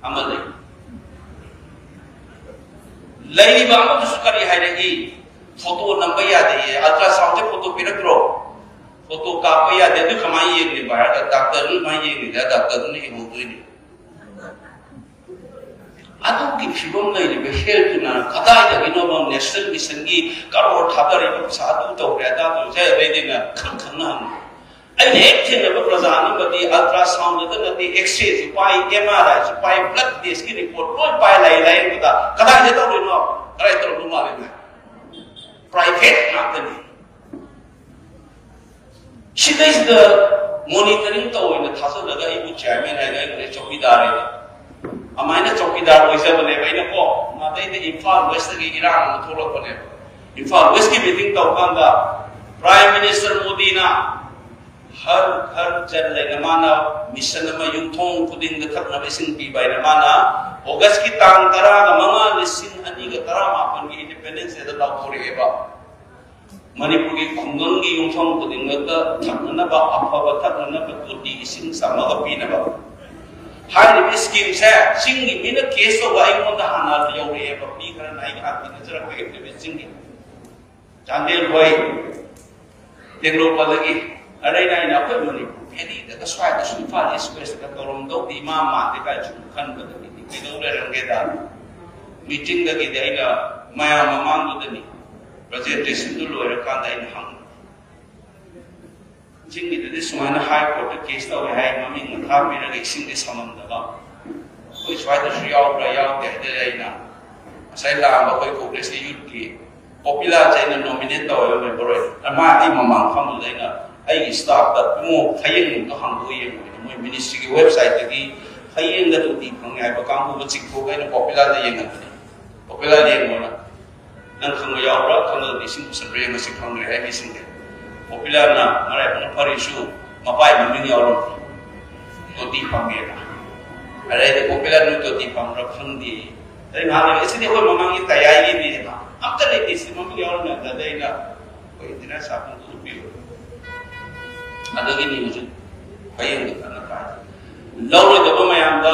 ꯑꯃ ꯂꯩ꯫ ꯂꯩꯔꯤꯕ ꯑꯃꯗꯨꯁꯨ ꯀꯔꯤ ꯍꯥꯏꯔꯛꯏ? ꯐꯣꯇꯣ ꯅꯝꯕ ꯌꯥꯗꯦꯌꯦ꯫ ꯑꯜꯇ꯭ꯔꯥꯁꯥꯎꯟꯁꯦ ꯐꯣꯇꯣ ꯄꯤꯔꯛꯇ꯭ꯔꯣ? ꯐꯣꯇꯣ ꯀꯥꯞꯄ ꯌꯥꯗꯦ꯫ ꯑꯗꯨ ꯀꯃꯥꯏꯅ ꯌꯦꯡꯂꯤꯕ ꯍꯥꯏꯔꯒ ꯗꯥꯛꯇꯔꯗꯨꯅ ꯀꯃꯥꯏꯅ ꯌꯦꯡꯂꯤꯗ ꯗꯥꯛꯇꯔꯗꯨꯅ ꯏꯍꯧꯗꯣꯏꯅꯤ꯫ ꯑꯗꯨꯒꯤ ꯐꯤꯕꯝ ꯂꯩꯔꯤꯕ ꯍꯦꯜꯠꯇꯨꯅ ꯀꯗꯥꯏꯗꯒꯤꯅꯣꯕ ꯅꯦꯁꯅꯦꯜ ꯃꯤꯁꯟꯒꯤ ꯀꯔꯣꯔ ꯊꯥꯗꯔꯤꯕ ꯄꯩꯁꯥ ꯑꯗꯨ ꯇꯧꯔꯦ ꯑꯗꯥ ꯇꯧꯔꯦ ꯍꯥꯏ ꯑꯗꯩꯗꯤ ꯑꯩꯅ ꯈꯪ ꯈꯪꯅ ꯍꯪꯉꯤ꯫ ꯑꯩꯅ ꯍꯦꯛ ꯊꯦꯡꯅꯕ ꯄ꯭ꯔꯖꯥ ꯑꯅꯝꯕꯗꯤ ꯑꯜꯇ꯭ꯔꯥꯁꯥꯎꯟꯗꯇ ꯅꯠꯇꯦ, ꯑꯦꯛꯁꯔꯦꯁꯨ ꯄꯥꯏ, ꯑꯦꯝ ꯑꯥꯔ ꯑꯥꯏꯁꯨ ꯄꯥꯏ, ꯕ꯭ꯂꯗ ꯇꯦꯁꯀꯤ ꯔꯤꯄꯣꯔꯠ ꯂꯣꯏ ꯄꯥꯏ ꯂꯩ ꯂꯥꯏꯌꯦꯡꯕꯗ꯫ ꯀꯗꯥꯏꯗ ꯇꯧꯔꯤꯅꯣ? ꯀꯗꯥꯏ ꯇꯧꯔꯝꯗꯧ ꯃꯥꯜꯂꯤꯅꯣ? ꯄ꯭ꯔꯥꯏꯚꯦꯠ ꯉꯥꯛꯇꯅꯤ꯫ ꯁꯤꯗꯩꯁꯤꯗ ꯃꯣꯅꯤꯇꯔꯤꯡ ꯇꯧꯋꯦꯅ ꯊꯥꯖꯜꯂꯒ ꯑꯩꯕꯨ ꯆꯤꯌꯔꯃꯦꯟ ꯍꯥꯏꯅ ꯑꯩꯕꯨ ꯆꯧꯀꯤꯗꯥꯔ ꯍꯥꯏꯅ ꯑꯗꯨꯃꯥꯏꯅ ꯆꯧꯀꯤꯗꯥꯔ ꯑꯣꯏꯖꯕꯅꯦꯕ ꯑꯩꯅꯀꯣ꯫ ꯃꯗꯩꯗ ꯏꯝꯐꯥꯜ ꯋꯦꯁꯇꯒꯤ ꯏꯔꯥꯡ ꯑꯃ ꯊꯣꯛꯂꯛꯄꯅꯦꯕ꯫ ꯏꯝꯐꯥꯜ ꯋꯦꯁꯀꯤ ꯃꯤꯇꯤꯡ ꯇꯧꯀꯥꯟꯗ ꯄ꯭ꯔꯥꯏꯝ ꯃꯤꯅꯤꯁꯇꯔ ꯃꯣꯗꯤꯅ ꯍꯔ ꯘꯔ ꯖꯜ ꯍꯥꯏꯅ ꯃꯥꯅ ꯃꯤꯁꯟ ꯑꯃ, ꯌꯨꯝꯊꯣꯡ ꯈꯨꯗꯤꯡꯗ ꯊꯛꯅꯕ ꯏꯁꯤꯡ ꯄꯤꯕ ꯍꯥꯏꯅ ꯃꯥꯅ ꯑꯣꯒꯁꯀꯤ ꯇꯥꯡ ꯇꯔꯥꯒ ꯃꯉꯥ, ꯂꯤꯁꯤꯡ ꯑꯅꯤꯒ ꯇꯔꯥꯃꯥꯄꯟꯒꯤ ꯏꯟꯗꯤꯄꯦꯟꯗꯦꯟꯁ ꯗꯦꯗ ꯂꯥꯎꯊꯣꯔꯛꯑꯦꯕ꯫ ꯃꯅꯤꯄꯨꯔꯒꯤ ꯈꯨꯡꯒꯪꯒꯤ ꯌꯨꯝꯊꯣꯡ ꯈꯨꯗꯤꯡꯃꯛꯇ ꯊꯛꯅꯅꯕ ꯑꯐꯕ ꯊꯛꯅꯅꯕ ꯇꯣꯇꯤ ꯏꯁꯤꯡ ꯆꯥꯝꯃꯒ ꯄꯤꯅꯕ꯫ ꯍꯥꯏꯔꯤꯕ ꯁ꯭ꯀꯤꯝꯁꯦ ꯆꯤꯡꯒꯤ ꯃꯤꯅ ꯀꯦꯁ ꯇꯧꯕ ꯑꯩꯉꯣꯟꯗ ꯍꯥꯟꯅ ꯌꯧꯔꯛꯑꯦꯕ꯫ ꯃꯤ ꯈꯔꯅ ꯑꯩꯒꯤ ꯑꯥꯔꯇꯤꯅ ꯆꯠꯂꯛꯄ ꯑꯦꯛꯇꯤꯚꯤꯁ ꯆꯤꯡꯒꯤ ꯆꯥꯟꯗꯦꯜ ꯍꯣꯏ, ꯇꯦꯡꯅꯧꯄꯜꯗꯒꯤ꯫ ꯑꯗꯩ ꯑꯩꯅ ꯑꯩꯈꯣꯏ ꯃꯅꯤꯄꯨꯔ ꯚꯦꯂꯤꯗꯒ ꯁ꯭ꯋꯥꯏꯗꯁꯨ ꯏꯝꯐꯥꯜ ꯏꯁ ꯋꯦꯁꯇꯒ ꯇꯧꯔꯝꯗꯧꯗꯤ ꯏꯃꯥ ꯃꯥꯟꯗꯦ ꯀꯥꯏꯅ ꯁꯨꯝ ꯈꯟꯕꯗꯒꯤꯗꯤ ꯀꯩꯗꯧ ꯂꯩꯔꯝꯒꯦꯗ, ꯃꯤꯇꯤꯡꯗꯒꯤꯗꯤ ꯑꯩꯅ ꯃꯌꯥꯝ ꯃꯃꯥꯡꯗꯨꯗꯅꯤ ꯄ꯭ꯔꯖꯦꯟꯇꯦꯁꯟꯗꯨ ꯂꯣꯏꯔꯀꯥꯟꯗ ꯑꯩꯅ ꯍꯪꯕ꯫ ꯆꯤꯡꯒꯤꯗꯗꯤ ꯁꯨꯃꯥꯏꯅ ꯍꯥꯏ ꯀꯣꯔꯠꯇ ꯀꯦꯁ ꯇꯧꯋꯦ ꯍꯥꯏ, ꯃꯃꯤꯡ ꯃꯊꯥ ꯄꯤꯔꯒ ꯏꯁꯤꯡꯗꯤ ꯁꯝꯃꯝꯗꯕ꯫ ꯑꯩꯈꯣꯏ ꯁ꯭ꯋꯥꯏꯗꯁꯨ ꯌꯥꯎꯕ꯭ꯔꯥ ꯌꯥꯎꯗꯦ ꯍꯥꯏꯗꯤ ꯑꯩꯅ ꯉꯁꯥꯏ ꯂꯥꯛꯑꯝꯕ ꯑꯩꯈꯣꯏ ꯀꯣꯡꯒ꯭ꯔꯦꯁꯀꯤ ꯌꯨꯠꯀꯤ ꯄꯣꯄꯤꯂꯥꯁꯦ ꯑꯩꯅ ꯅꯣꯃꯤꯅꯦꯠ ꯇꯧꯋꯦꯕ ꯃꯦꯝꯕꯔ ꯑꯣꯏꯅ꯫ ꯃꯥ ꯑꯩ ꯃꯃꯥꯡ ꯐꯝꯗꯨꯗ ꯑꯩꯅ ꯑꯩꯒꯤ staff ꯇ ꯏꯕꯨꯡꯉꯣ ꯐꯌꯦꯡ ꯑꯝꯇ ꯍꯥꯡꯗꯣꯛꯑ ꯌꯦꯡꯉꯣ ꯍꯥꯏꯅ ꯃꯣꯏ ministry ꯒꯤ website ꯇꯒꯤ ꯐꯌꯦꯡꯗ ꯇꯣꯇꯤ ꯐꯪꯉꯦ ꯍꯥꯏꯕ ꯀꯥꯡꯕꯨ ꯑꯃ ꯆꯤꯡꯊꯣꯛꯑꯒ ꯑꯩꯅ Popular ꯗ ꯌꯦꯡꯍꯟꯕꯅꯦ꯫ Popular ꯗ ꯌꯦꯡꯉꯣꯅ ꯅꯪ ꯈꯪꯕ ꯌꯥꯎꯕ꯭ꯔꯥ? ꯈꯪꯉꯒꯗꯤ ꯏꯁꯤꯡ ꯄꯨꯁꯟꯕ꯭ꯔꯥ ꯌꯦꯡꯉꯣ ꯁꯤ ꯈꯪꯗ꯭ꯔꯦ ꯍꯥꯏ ꯃꯤꯁꯤꯡꯁꯦ꯫ Popular ꯅ ꯃꯔꯥꯏꯕꯛꯅ ꯐꯔꯤꯁꯨ ꯃꯄꯥꯏ ꯃꯃꯤꯡ ꯌꯥꯎꯔꯝꯗꯦ꯫ ꯇꯣꯇꯤ ꯐꯪꯉꯦꯅ꯫ ꯑꯗꯩꯗꯤ Popular ꯅꯣꯏ ꯇꯣꯇꯤ ꯐꯪꯕ꯭ꯔꯥ ꯈꯪꯗꯦ꯫ ꯑꯗꯩ ꯉꯥꯏꯍꯥꯛ ꯂꯩꯔꯒ ꯁꯤꯗꯤ ꯑꯩꯈꯣꯏ ꯃꯃꯥꯡꯒꯤ ꯇꯌꯥꯏꯒꯤꯅꯦꯅ ꯑꯝꯇ ꯂꯩꯇꯦ ꯁꯤ ꯃꯃꯤꯡ ꯌꯥꯎꯔꯝꯃꯦ꯫ ꯑꯗꯩ ꯑꯩꯅ ꯑꯩꯈꯣꯏ engineer ꯁꯥꯕꯗꯨ ꯎꯠꯄꯤꯔꯣ꯫ ꯑꯗꯒꯤꯅꯤ ꯍꯧꯖꯤꯛ ꯐꯌꯦꯡꯗ ꯀꯟꯅ ꯇꯥꯏ꯫ ꯂꯧꯔꯣꯏꯗꯕ ꯃꯌꯥꯝꯗ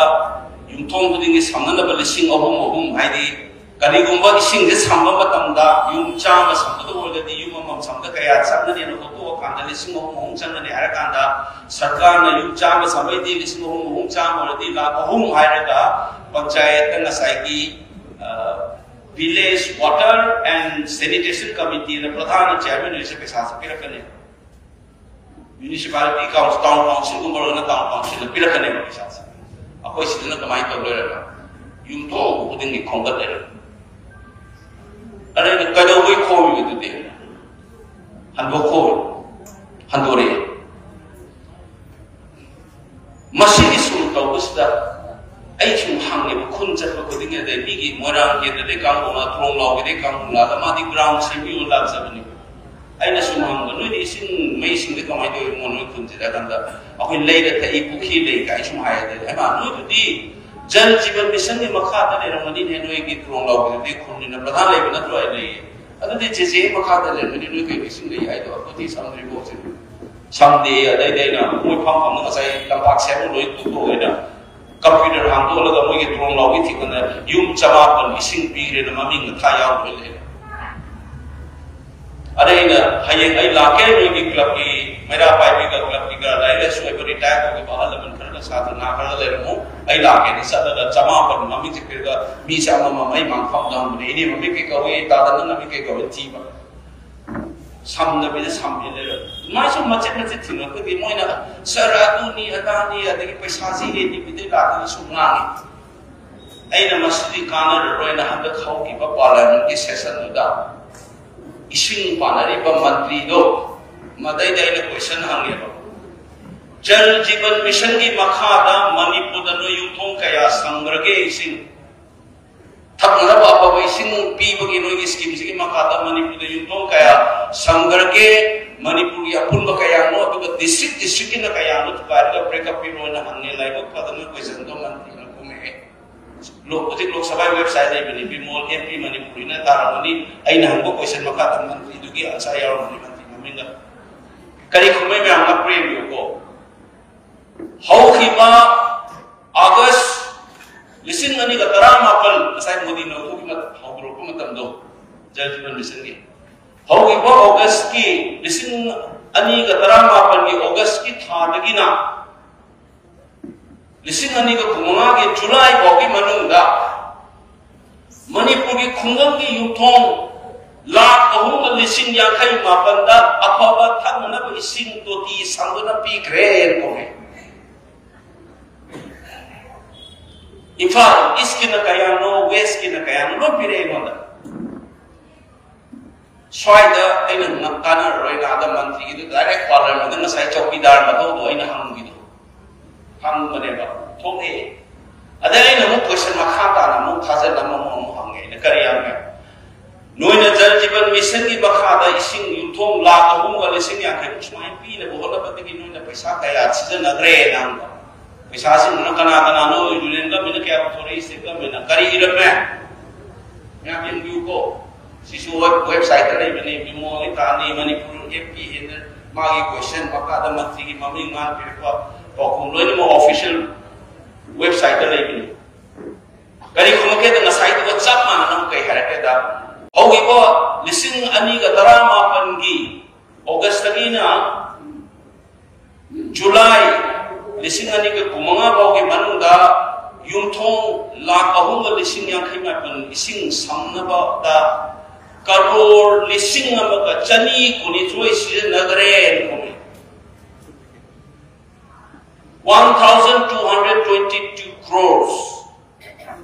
ꯌꯨꯝꯊꯣꯡ ꯈꯨꯗꯤꯡꯒꯤ ꯁꯝꯅꯅꯕ ꯂꯤꯁꯤꯡ ꯑꯍꯨꯝ ꯑꯍꯨꯝ ꯍꯥꯏꯗꯤ ꯀꯔꯤꯒꯨꯝꯕ ꯏꯁꯤꯡꯁꯦ ꯁꯝꯕ ꯃꯇꯝꯗ ꯌꯨꯝ ꯆꯥꯝꯃ ꯁꯝꯕꯗ ꯑꯣꯏꯔꯒꯗꯤ ꯌꯨꯝ ꯑꯃꯃꯝ ꯁꯝꯕꯗ ꯀꯌꯥ ꯆꯪꯒꯅꯤꯅ ꯍꯣꯠꯇꯣꯛꯑꯀꯥꯟꯗ ꯂꯤꯁꯤꯡ ꯑꯍꯨꯝ ꯑꯍꯨꯝ ꯆꯪꯒꯅꯤ ꯍꯥꯏꯔꯀꯥꯟꯗ ꯁꯔꯀꯥꯔꯅ ꯌꯨꯝ ꯆꯥꯝꯃ ꯁꯝꯕꯩꯗꯤ ꯂꯤꯁꯤꯡ ꯑꯍꯨꯝ ꯑꯍꯨꯝ ꯆꯥꯝꯃ ꯑꯣꯏꯔꯗꯤ ꯂꯥꯈ ꯑꯍꯨꯝ ꯍꯥꯏꯔꯒ ꯄꯟꯆꯥꯌꯠꯇ ꯉꯁꯥꯏꯒꯤ village water and sanitation committee ꯅ ꯄ꯭ꯔꯙꯥꯅ chairman ꯑꯣꯏꯔꯤꯁꯦ ꯄꯩꯁꯥꯁꯦ ꯄꯤꯔꯛꯀꯅꯤ꯫ Municipality council, town council ꯒꯨꯝꯕ ꯑꯣꯏꯔꯒꯅ town council ꯅ ꯄꯤꯔꯛꯀꯅꯦꯕ ꯄꯩꯁꯥꯁꯦ꯫ ꯑꯩꯈꯣꯏ ꯁꯤꯗꯅ ꯀꯃꯥꯏꯅ ꯇꯧ ꯂꯩꯔꯕ? ꯌꯨꯝꯊꯣꯡ ꯈꯨꯗꯤꯡꯒꯤ ꯈꯣꯝꯒꯠ ꯂꯩꯔꯕ꯫ ꯑꯗꯩꯗ ꯀꯩꯗꯧꯕꯩ ꯈꯣꯝꯃꯤꯕꯗꯨꯗꯤ? ꯍꯟꯗꯣꯛꯈꯣ꯫ ꯍꯟꯗꯣꯔꯛꯑꯦ꯫ ꯃꯁꯤꯒꯤ ꯁꯨꯝ ꯇꯧꯕꯁꯤꯗ ꯑꯩ ꯁꯨꯝ ꯍꯪꯉꯦꯕ, ꯈꯨꯟ ꯆꯠꯄ ꯈꯨꯗꯤꯡꯒꯤ, ꯑꯗꯩ ꯃꯤꯒꯤ ꯃꯣꯏꯔꯥꯡ ꯀꯦꯟꯗ꯭ꯔꯗꯩ ꯀꯥꯡꯕꯨꯅ, ꯊꯣꯡ ꯂꯥꯎꯒꯤꯗꯩ ꯀꯥꯡꯕꯨ ꯂꯥꯛꯑꯒ ꯃꯥꯗꯤ ground ꯁꯦꯝꯕꯤꯌꯨ ꯂꯥꯛꯆꯕꯅꯦꯕ꯫ ꯑꯩꯅ ꯁꯨꯝ ꯍꯪꯕ, "ꯅꯣꯏꯗꯤ ꯏꯁꯤꯡ ꯃꯩꯁꯤꯡꯗꯤ ꯀꯃꯥꯏꯅ ꯇꯧꯔꯤꯅꯣ ꯅꯣꯏ ꯈꯨꯟꯁꯤꯗ?" ꯍꯥꯏ ꯀꯥꯟꯗ, "ꯑꯩꯈꯣꯏ ꯂꯩꯔ ꯊꯛꯏ, ꯄꯨꯈ꯭ꯔꯤ ꯂꯩ" ꯀꯥꯏ ꯁꯨꯝ ꯍꯥꯏ꯫ ꯑꯗꯩ, "ꯍꯩꯃꯥ, ꯅꯣꯏꯗꯨꯗꯤ ꯖꯜ ꯖꯤꯕꯟ ꯃꯤꯁꯟꯒꯤ ꯃꯈꯥꯗ ꯂꯩꯔꯝꯒꯅꯤꯅꯦ, ꯅꯣꯏꯒꯤ ꯊꯣꯡ ꯂꯥꯎꯒꯤꯗꯨꯗꯤ ꯈꯨꯟꯅꯤꯅ ꯄ꯭ꯔꯙꯥꯟ ꯂꯩꯕ ꯅꯠꯇ꯭ꯔꯣ?" ꯍꯥꯏ ꯂꯩꯌꯦ꯫ "ꯑꯗꯨꯗꯤ ꯖꯦ ꯖꯦ ꯃꯈꯥꯗ ꯂꯩꯔꯝꯒꯅꯤ, ꯅꯣꯏ ꯀꯩ ꯏꯁꯤꯡ ꯂꯩ ꯍꯥꯏꯗꯣ ꯑꯩꯈꯣꯏꯗꯤ ꯁꯝꯗ꯭ꯔꯤꯕꯣ ꯍꯧꯖꯤꯛ?" ꯁꯝꯗꯦ꯫ ꯑꯗꯩꯗꯤ ꯑꯩꯅ ꯃꯣꯏ ꯐꯝ ꯐꯝꯅ ꯉꯁꯥꯏ ꯂꯝꯄꯥꯛ ꯁꯦꯝꯕ ꯂꯣꯏ ꯇꯨꯊꯣꯛꯑꯦꯅ computer ꯍꯥꯡꯗꯣꯛꯍꯜꯂꯒ ꯃꯣꯏꯒꯤ ꯊꯣꯡ ꯂꯥꯎꯕꯤ ꯊꯤꯡꯕꯅ ꯌꯨꯝ ꯆꯃꯥꯄꯟ ꯏꯁꯤꯡ ꯄꯤꯈ꯭ꯔꯦꯅ ꯃꯃꯤꯡ ꯃꯊꯥ ꯌꯥꯎꯗꯣꯏ ꯂꯩꯔꯦ꯫ ꯑꯗꯩ ꯑꯩꯅ ꯍꯌꯦꯡ ꯑꯩ ꯂꯥꯛꯀꯦ ꯅꯣꯏꯒꯤ club ꯀꯤ ꯃꯩꯔꯥ ꯄꯥꯏꯕꯤꯒ club ꯀꯤꯒ ꯂꯥꯏꯔꯤꯛ ꯂꯥꯏꯁꯨ ꯍꯩꯕ retire ꯇꯧꯈꯤꯕ ꯑꯍꯜ ꯂꯃꯟ ꯈꯔꯒ ꯁꯥꯇ꯭ꯔ ꯅꯍꯥ ꯈꯔꯒ ꯂꯩꯔꯝꯃꯨ꯫ ꯑꯩ ꯂꯥꯛꯀꯦꯅ ꯆꯠꯂꯒ ꯆꯃꯥꯄꯟ ꯃꯃꯤꯡꯁꯦ ꯄꯤꯔꯒ ꯃꯤꯁꯦ ꯑꯃꯃꯝ ꯑꯩ ꯃꯥꯡꯐꯝꯗ ꯍꯪꯕꯅꯦ꯫ "ꯏꯅꯦ ꯃꯃꯤꯡ ꯀꯩ ꯀꯧꯏ? ꯇꯥꯗ ꯅꯪ ꯃꯃꯤꯡ ꯀꯩ ꯀꯧꯏ?" ꯊꯤꯕ꯫ ꯁꯝꯗꯕꯤꯗ ꯁꯝꯃꯦ ꯂꯩꯔꯝꯃꯦ꯫ ꯑꯗꯨꯃꯥꯏꯅ ꯁꯨꯝ ꯃꯆꯦꯠ ꯃꯆꯦꯠ ꯊꯤꯡꯉꯛꯄꯗꯤ ꯃꯣꯏꯅ "ꯁꯥꯔ ꯑꯗꯨꯅꯤ ꯑꯗꯥꯅꯤ ꯑꯗꯒꯤ ꯄꯩꯁꯥꯁꯤ ꯔꯦꯗꯤꯕꯤꯗꯩ ꯂꯥꯛꯀꯅꯤ" ꯁꯨꯝ ꯉꯥꯡꯉꯤ꯫ ꯑꯩꯅ "ꯃꯁꯤꯗꯤ ꯀꯥꯟꯅꯔꯔꯣꯏꯅ" ꯍꯟꯗꯛ ꯍꯧꯈꯤꯕ parliament ꯀꯤ session ꯗꯨꯗ ꯏꯁꯤꯡ ꯄꯥꯟꯅꯔꯤꯕ ꯃꯟꯇ꯭ꯔꯤꯗꯣ ꯃꯗꯩꯗ ꯑꯩꯅ ꯀꯣꯏꯁꯟ ꯍꯪꯉꯦꯕ, ꯖꯜ ꯖꯤꯕꯟ ꯃꯤꯁꯟꯒꯤ ꯃꯈꯥꯗ ꯃꯅꯤꯄꯨꯔꯗ ꯅꯣꯏ ꯌꯨꯝꯊꯣꯡ ꯀꯌꯥ ꯁꯪꯈ꯭ꯔꯒꯦ ꯏꯁꯤꯡ? ꯊꯛꯅꯅꯕ ꯑꯐꯕ ꯏꯁꯤꯡ ꯄꯤꯕꯒꯤ ꯅꯣꯏꯒꯤ ꯁ꯭ꯀꯤꯝꯁꯤꯒꯤ ꯃꯈꯥꯗ ꯃꯅꯤꯄꯨꯔꯗ ꯌꯨꯝꯊꯣꯡ ꯀꯌꯥ ꯁꯪꯈ꯭ꯔꯒꯦ? ꯃꯅꯤꯄꯨꯔꯒꯤ ꯑꯄꯨꯟꯕ ꯀꯌꯥꯅꯣ? ꯑꯗꯨꯒ ꯗꯤꯁꯇ꯭ꯔꯤꯛ ꯗꯤꯁꯇ꯭ꯔꯤꯛꯀꯤꯅ ꯀꯌꯥꯅꯣ? ꯊꯨꯒꯥꯏꯔꯒ ꯕ꯭ꯔꯦꯛꯀꯞ ꯄꯤꯔꯣꯅ ꯍꯪꯉꯦ꯫ ꯂꯥꯏꯕꯛ ꯐꯗꯅ ꯀꯣꯏꯁꯟꯗꯣ ꯃꯟꯇ꯭ꯔꯤꯅ ꯈꯨꯝꯃꯛꯑꯦ꯫ ꯂꯣ-, ꯍꯧꯖꯤꯛ ꯂꯣꯛ ꯁꯚꯥ ꯋꯦꯕꯁꯥꯏꯠ ꯂꯩꯕꯅꯤ, ꯕꯤꯃꯣꯜ ꯑꯦꯝ ꯄꯤ ꯃꯅꯤꯄꯨꯔꯤꯅ ꯇꯥꯔꯝꯒꯅꯤ꯫ ꯑꯩꯅ ꯍꯪꯕ ꯀꯣꯏꯁꯟ ꯃꯈꯥꯗ ꯃꯟꯇ꯭ꯔꯤꯗꯨꯒꯤ ꯑꯟꯁꯔ ꯌꯥꯎꯔꯝꯒꯅꯤ, ꯃꯟꯇ꯭ꯔꯤ ꯃꯃꯤꯡꯒ꯫ ꯀꯔꯤ ꯈꯨꯝꯃꯩ ꯃꯌꯥꯝ ꯉꯛꯄ꯭ꯔꯥ ꯌꯦꯡꯕꯤꯌꯨꯀꯣ꯫ ꯍꯧꯈꯤꯕ ꯑꯥꯒꯁ ꯂꯤꯁꯤꯡ ꯑꯅꯤꯒ ꯇꯔꯥꯃꯥꯄꯜ, ꯉꯁꯥꯏ ꯃꯣꯗꯤꯅ ꯍꯧꯗꯣꯛꯈꯤꯕ ꯃꯇꯝ-, ꯍꯧꯗꯣꯔꯛꯄ ꯃꯇꯝꯗꯣ, ꯖꯜ ꯖꯤꯕꯟ ꯃꯤꯁꯟꯒꯤ꯫ ꯍꯧꯈꯤꯕ ꯑꯣꯒꯁꯀꯤ, ꯂꯤꯁꯤꯡ ꯑꯅꯤꯒ ꯇꯔꯥꯃꯥꯄꯜꯒꯤ ꯑꯣꯒꯁꯀꯤ ꯊꯥꯗꯒꯤꯅ ꯂꯤꯁꯤꯡ ꯑꯅꯤꯒ ꯀꯨꯟꯃꯉꯥꯒꯤ ꯖꯨꯂꯥꯏ ꯐꯥꯎꯒꯤ ꯃꯅꯨꯡꯗ ꯃꯅꯤꯄꯨꯔꯒꯤ ꯈꯨꯡꯒꯪꯒꯤ ꯌꯨꯝꯊꯣꯡ ꯂꯥꯈ ꯑꯍꯨꯝꯒ ꯂꯤꯁꯤꯡ ꯌꯥꯡꯈꯩ ꯃꯥꯄꯟꯗ ꯑꯐꯕ ꯊꯛꯅꯅꯕ ꯏꯁꯤꯡ ꯇꯣꯇꯤ ꯁꯟꯗꯨꯅ ꯄꯤꯈ꯭ꯔꯦꯅ ꯀꯧꯏ꯫ ꯏꯝꯐꯥꯜ ꯏꯁꯀꯤꯅ ꯀꯌꯥꯅꯣ, ꯋꯦꯁꯀꯤꯅ ꯀꯌꯥꯅꯣ, ꯂꯣꯏ ꯄꯤꯔꯛꯑꯦ ꯑꯩꯉꯣꯟꯗ꯫ ꯁ꯭ꯋꯥꯏꯗ ꯑꯩꯅ ꯉ-, ꯀꯥꯟꯅꯔꯔꯣꯏꯅ ꯑꯥꯗ ꯃꯟꯇ꯭ꯔꯤꯒꯤꯗꯨ ꯗꯥꯏꯔꯦꯛ ꯄꯥꯔꯂꯤꯌꯥꯃꯦꯟꯗ ꯉꯁꯥꯏ ꯆꯧꯀꯤꯗꯥꯔ ꯃꯊꯧꯗꯣ ꯑꯩꯅ ꯍꯪꯕꯤꯗꯣ, ꯍꯪꯕꯅꯦꯕ, ꯊꯣꯛꯂꯛꯑꯦ꯫ ꯑꯗꯩ ꯑꯩꯅ ꯑꯃꯨꯛ ꯀꯣꯏꯁꯟ ꯃꯈꯥ ꯇꯥꯅ ꯑꯃꯨꯛ ꯊꯥꯖꯤꯜꯂ ꯑꯃꯃꯨꯛ ꯑꯃꯨꯛ ꯍꯪꯉꯦ꯫ ꯑꯩꯅ, "ꯀꯔꯤ ꯍꯪꯉꯦ?" "ꯅꯣꯏꯅ ꯖꯜ ꯖꯤꯕꯟ ꯃꯤꯁꯟꯒꯤ ꯃꯈꯥꯗ ꯏꯁꯤꯡ ꯌꯨꯝꯊꯣꯡ ꯂꯥꯈ ꯑꯍꯨꯝꯒ ꯂꯤꯁꯤꯡ ꯌꯥꯡꯈꯩ ꯁꯨꯃꯥꯏꯅ ꯄꯤꯅꯕ ꯍꯣꯠꯅꯕꯗꯒꯤ ꯅꯣꯏꯅ ꯄꯩꯁꯥ ꯀꯌꯥ ꯁꯤꯖꯤꯟꯅꯈ꯭ꯔꯦꯅ?" ꯍꯪꯕ꯫ ꯄꯩꯁꯥꯁꯤꯡꯗꯨꯅ ꯀꯅꯥ ꯀꯅꯥꯅꯣ? ꯌꯨꯅꯤꯌꯟ ꯒꯚꯔꯟꯃꯦꯟꯠꯅ ꯀꯌꯥ ꯄꯨꯊꯣꯔꯛꯏ, ꯁ꯭ꯇꯦꯠ ꯒꯚꯔꯟꯃꯦꯟꯠꯅ ꯀꯔꯤ ꯏꯔꯝꯃꯦ? ꯃꯌꯥꯝ ꯌꯦꯡꯕꯤꯌꯨꯀꯣ꯫ ꯁꯤꯁꯨ ꯋꯦꯕ-, ꯋꯦꯕꯁꯥꯏꯠꯇ ꯂꯩꯕꯅꯤ, ꯕꯤꯃꯣꯜ ꯏꯇꯥꯅꯤ, ꯃꯅꯤꯄꯨꯔ ꯑꯦꯞ ꯄꯤ ꯍꯥꯏꯅ ꯃꯥꯒꯤ ꯀꯣꯏꯁꯟ ꯃꯈꯥꯗ ꯃꯟꯇ꯭ꯔꯤꯒꯤ ꯃꯃꯤꯡ ꯃꯥꯅ ꯄꯤꯔꯛꯄ ꯄꯥꯎꯈꯨꯝ ꯂꯣꯏꯅꯃꯛ ꯑꯣꯐꯤꯁꯤꯌꯦꯜ ꯋꯦꯕꯁꯥꯏꯠꯇ ꯂꯩꯕꯅꯤ꯫ ꯀꯔꯤ ꯈꯨꯝꯃꯛꯀꯦꯗ ꯉꯁꯥꯏꯗꯨꯒ ꯆꯞ ꯃꯥꯟꯅꯅ ꯑꯃꯨꯛ ꯀꯩ ꯍꯥꯏꯔꯛꯀꯦꯗ, ꯍꯧꯈꯤꯕ ꯂꯤꯁꯤꯡ ꯑꯅꯤꯒ ꯇꯔꯥꯃꯥꯄꯜꯒꯤ ꯑꯣꯒꯁꯇꯒꯤꯅ ꯖꯨꯂꯥꯏ ꯂꯤꯁꯤꯡ ꯑꯅꯤꯒ ꯀꯨꯟꯃꯉꯥ ꯐꯥꯎꯒꯤ ꯃꯅꯨꯡꯗ ꯌꯨꯝꯊꯣꯡ ꯂꯥꯈ ꯑꯍꯨꯝꯒ ꯂꯤꯁꯤꯡ ꯌꯥꯡꯈꯩ ꯃꯥꯄꯟ ꯏꯁꯤꯡ ꯁꯝꯅꯕꯗ ꯀꯔꯣꯔ ꯂꯤꯁꯤꯡ ꯑꯃꯒ ꯆꯅꯤ ꯀꯨꯟꯅꯤꯊꯣꯏ ꯁꯤꯖꯤꯟꯅꯈ꯭ꯔꯦꯅ ꯈꯨꯝꯃꯤ꯫ One thousand two hundred twenty two crores,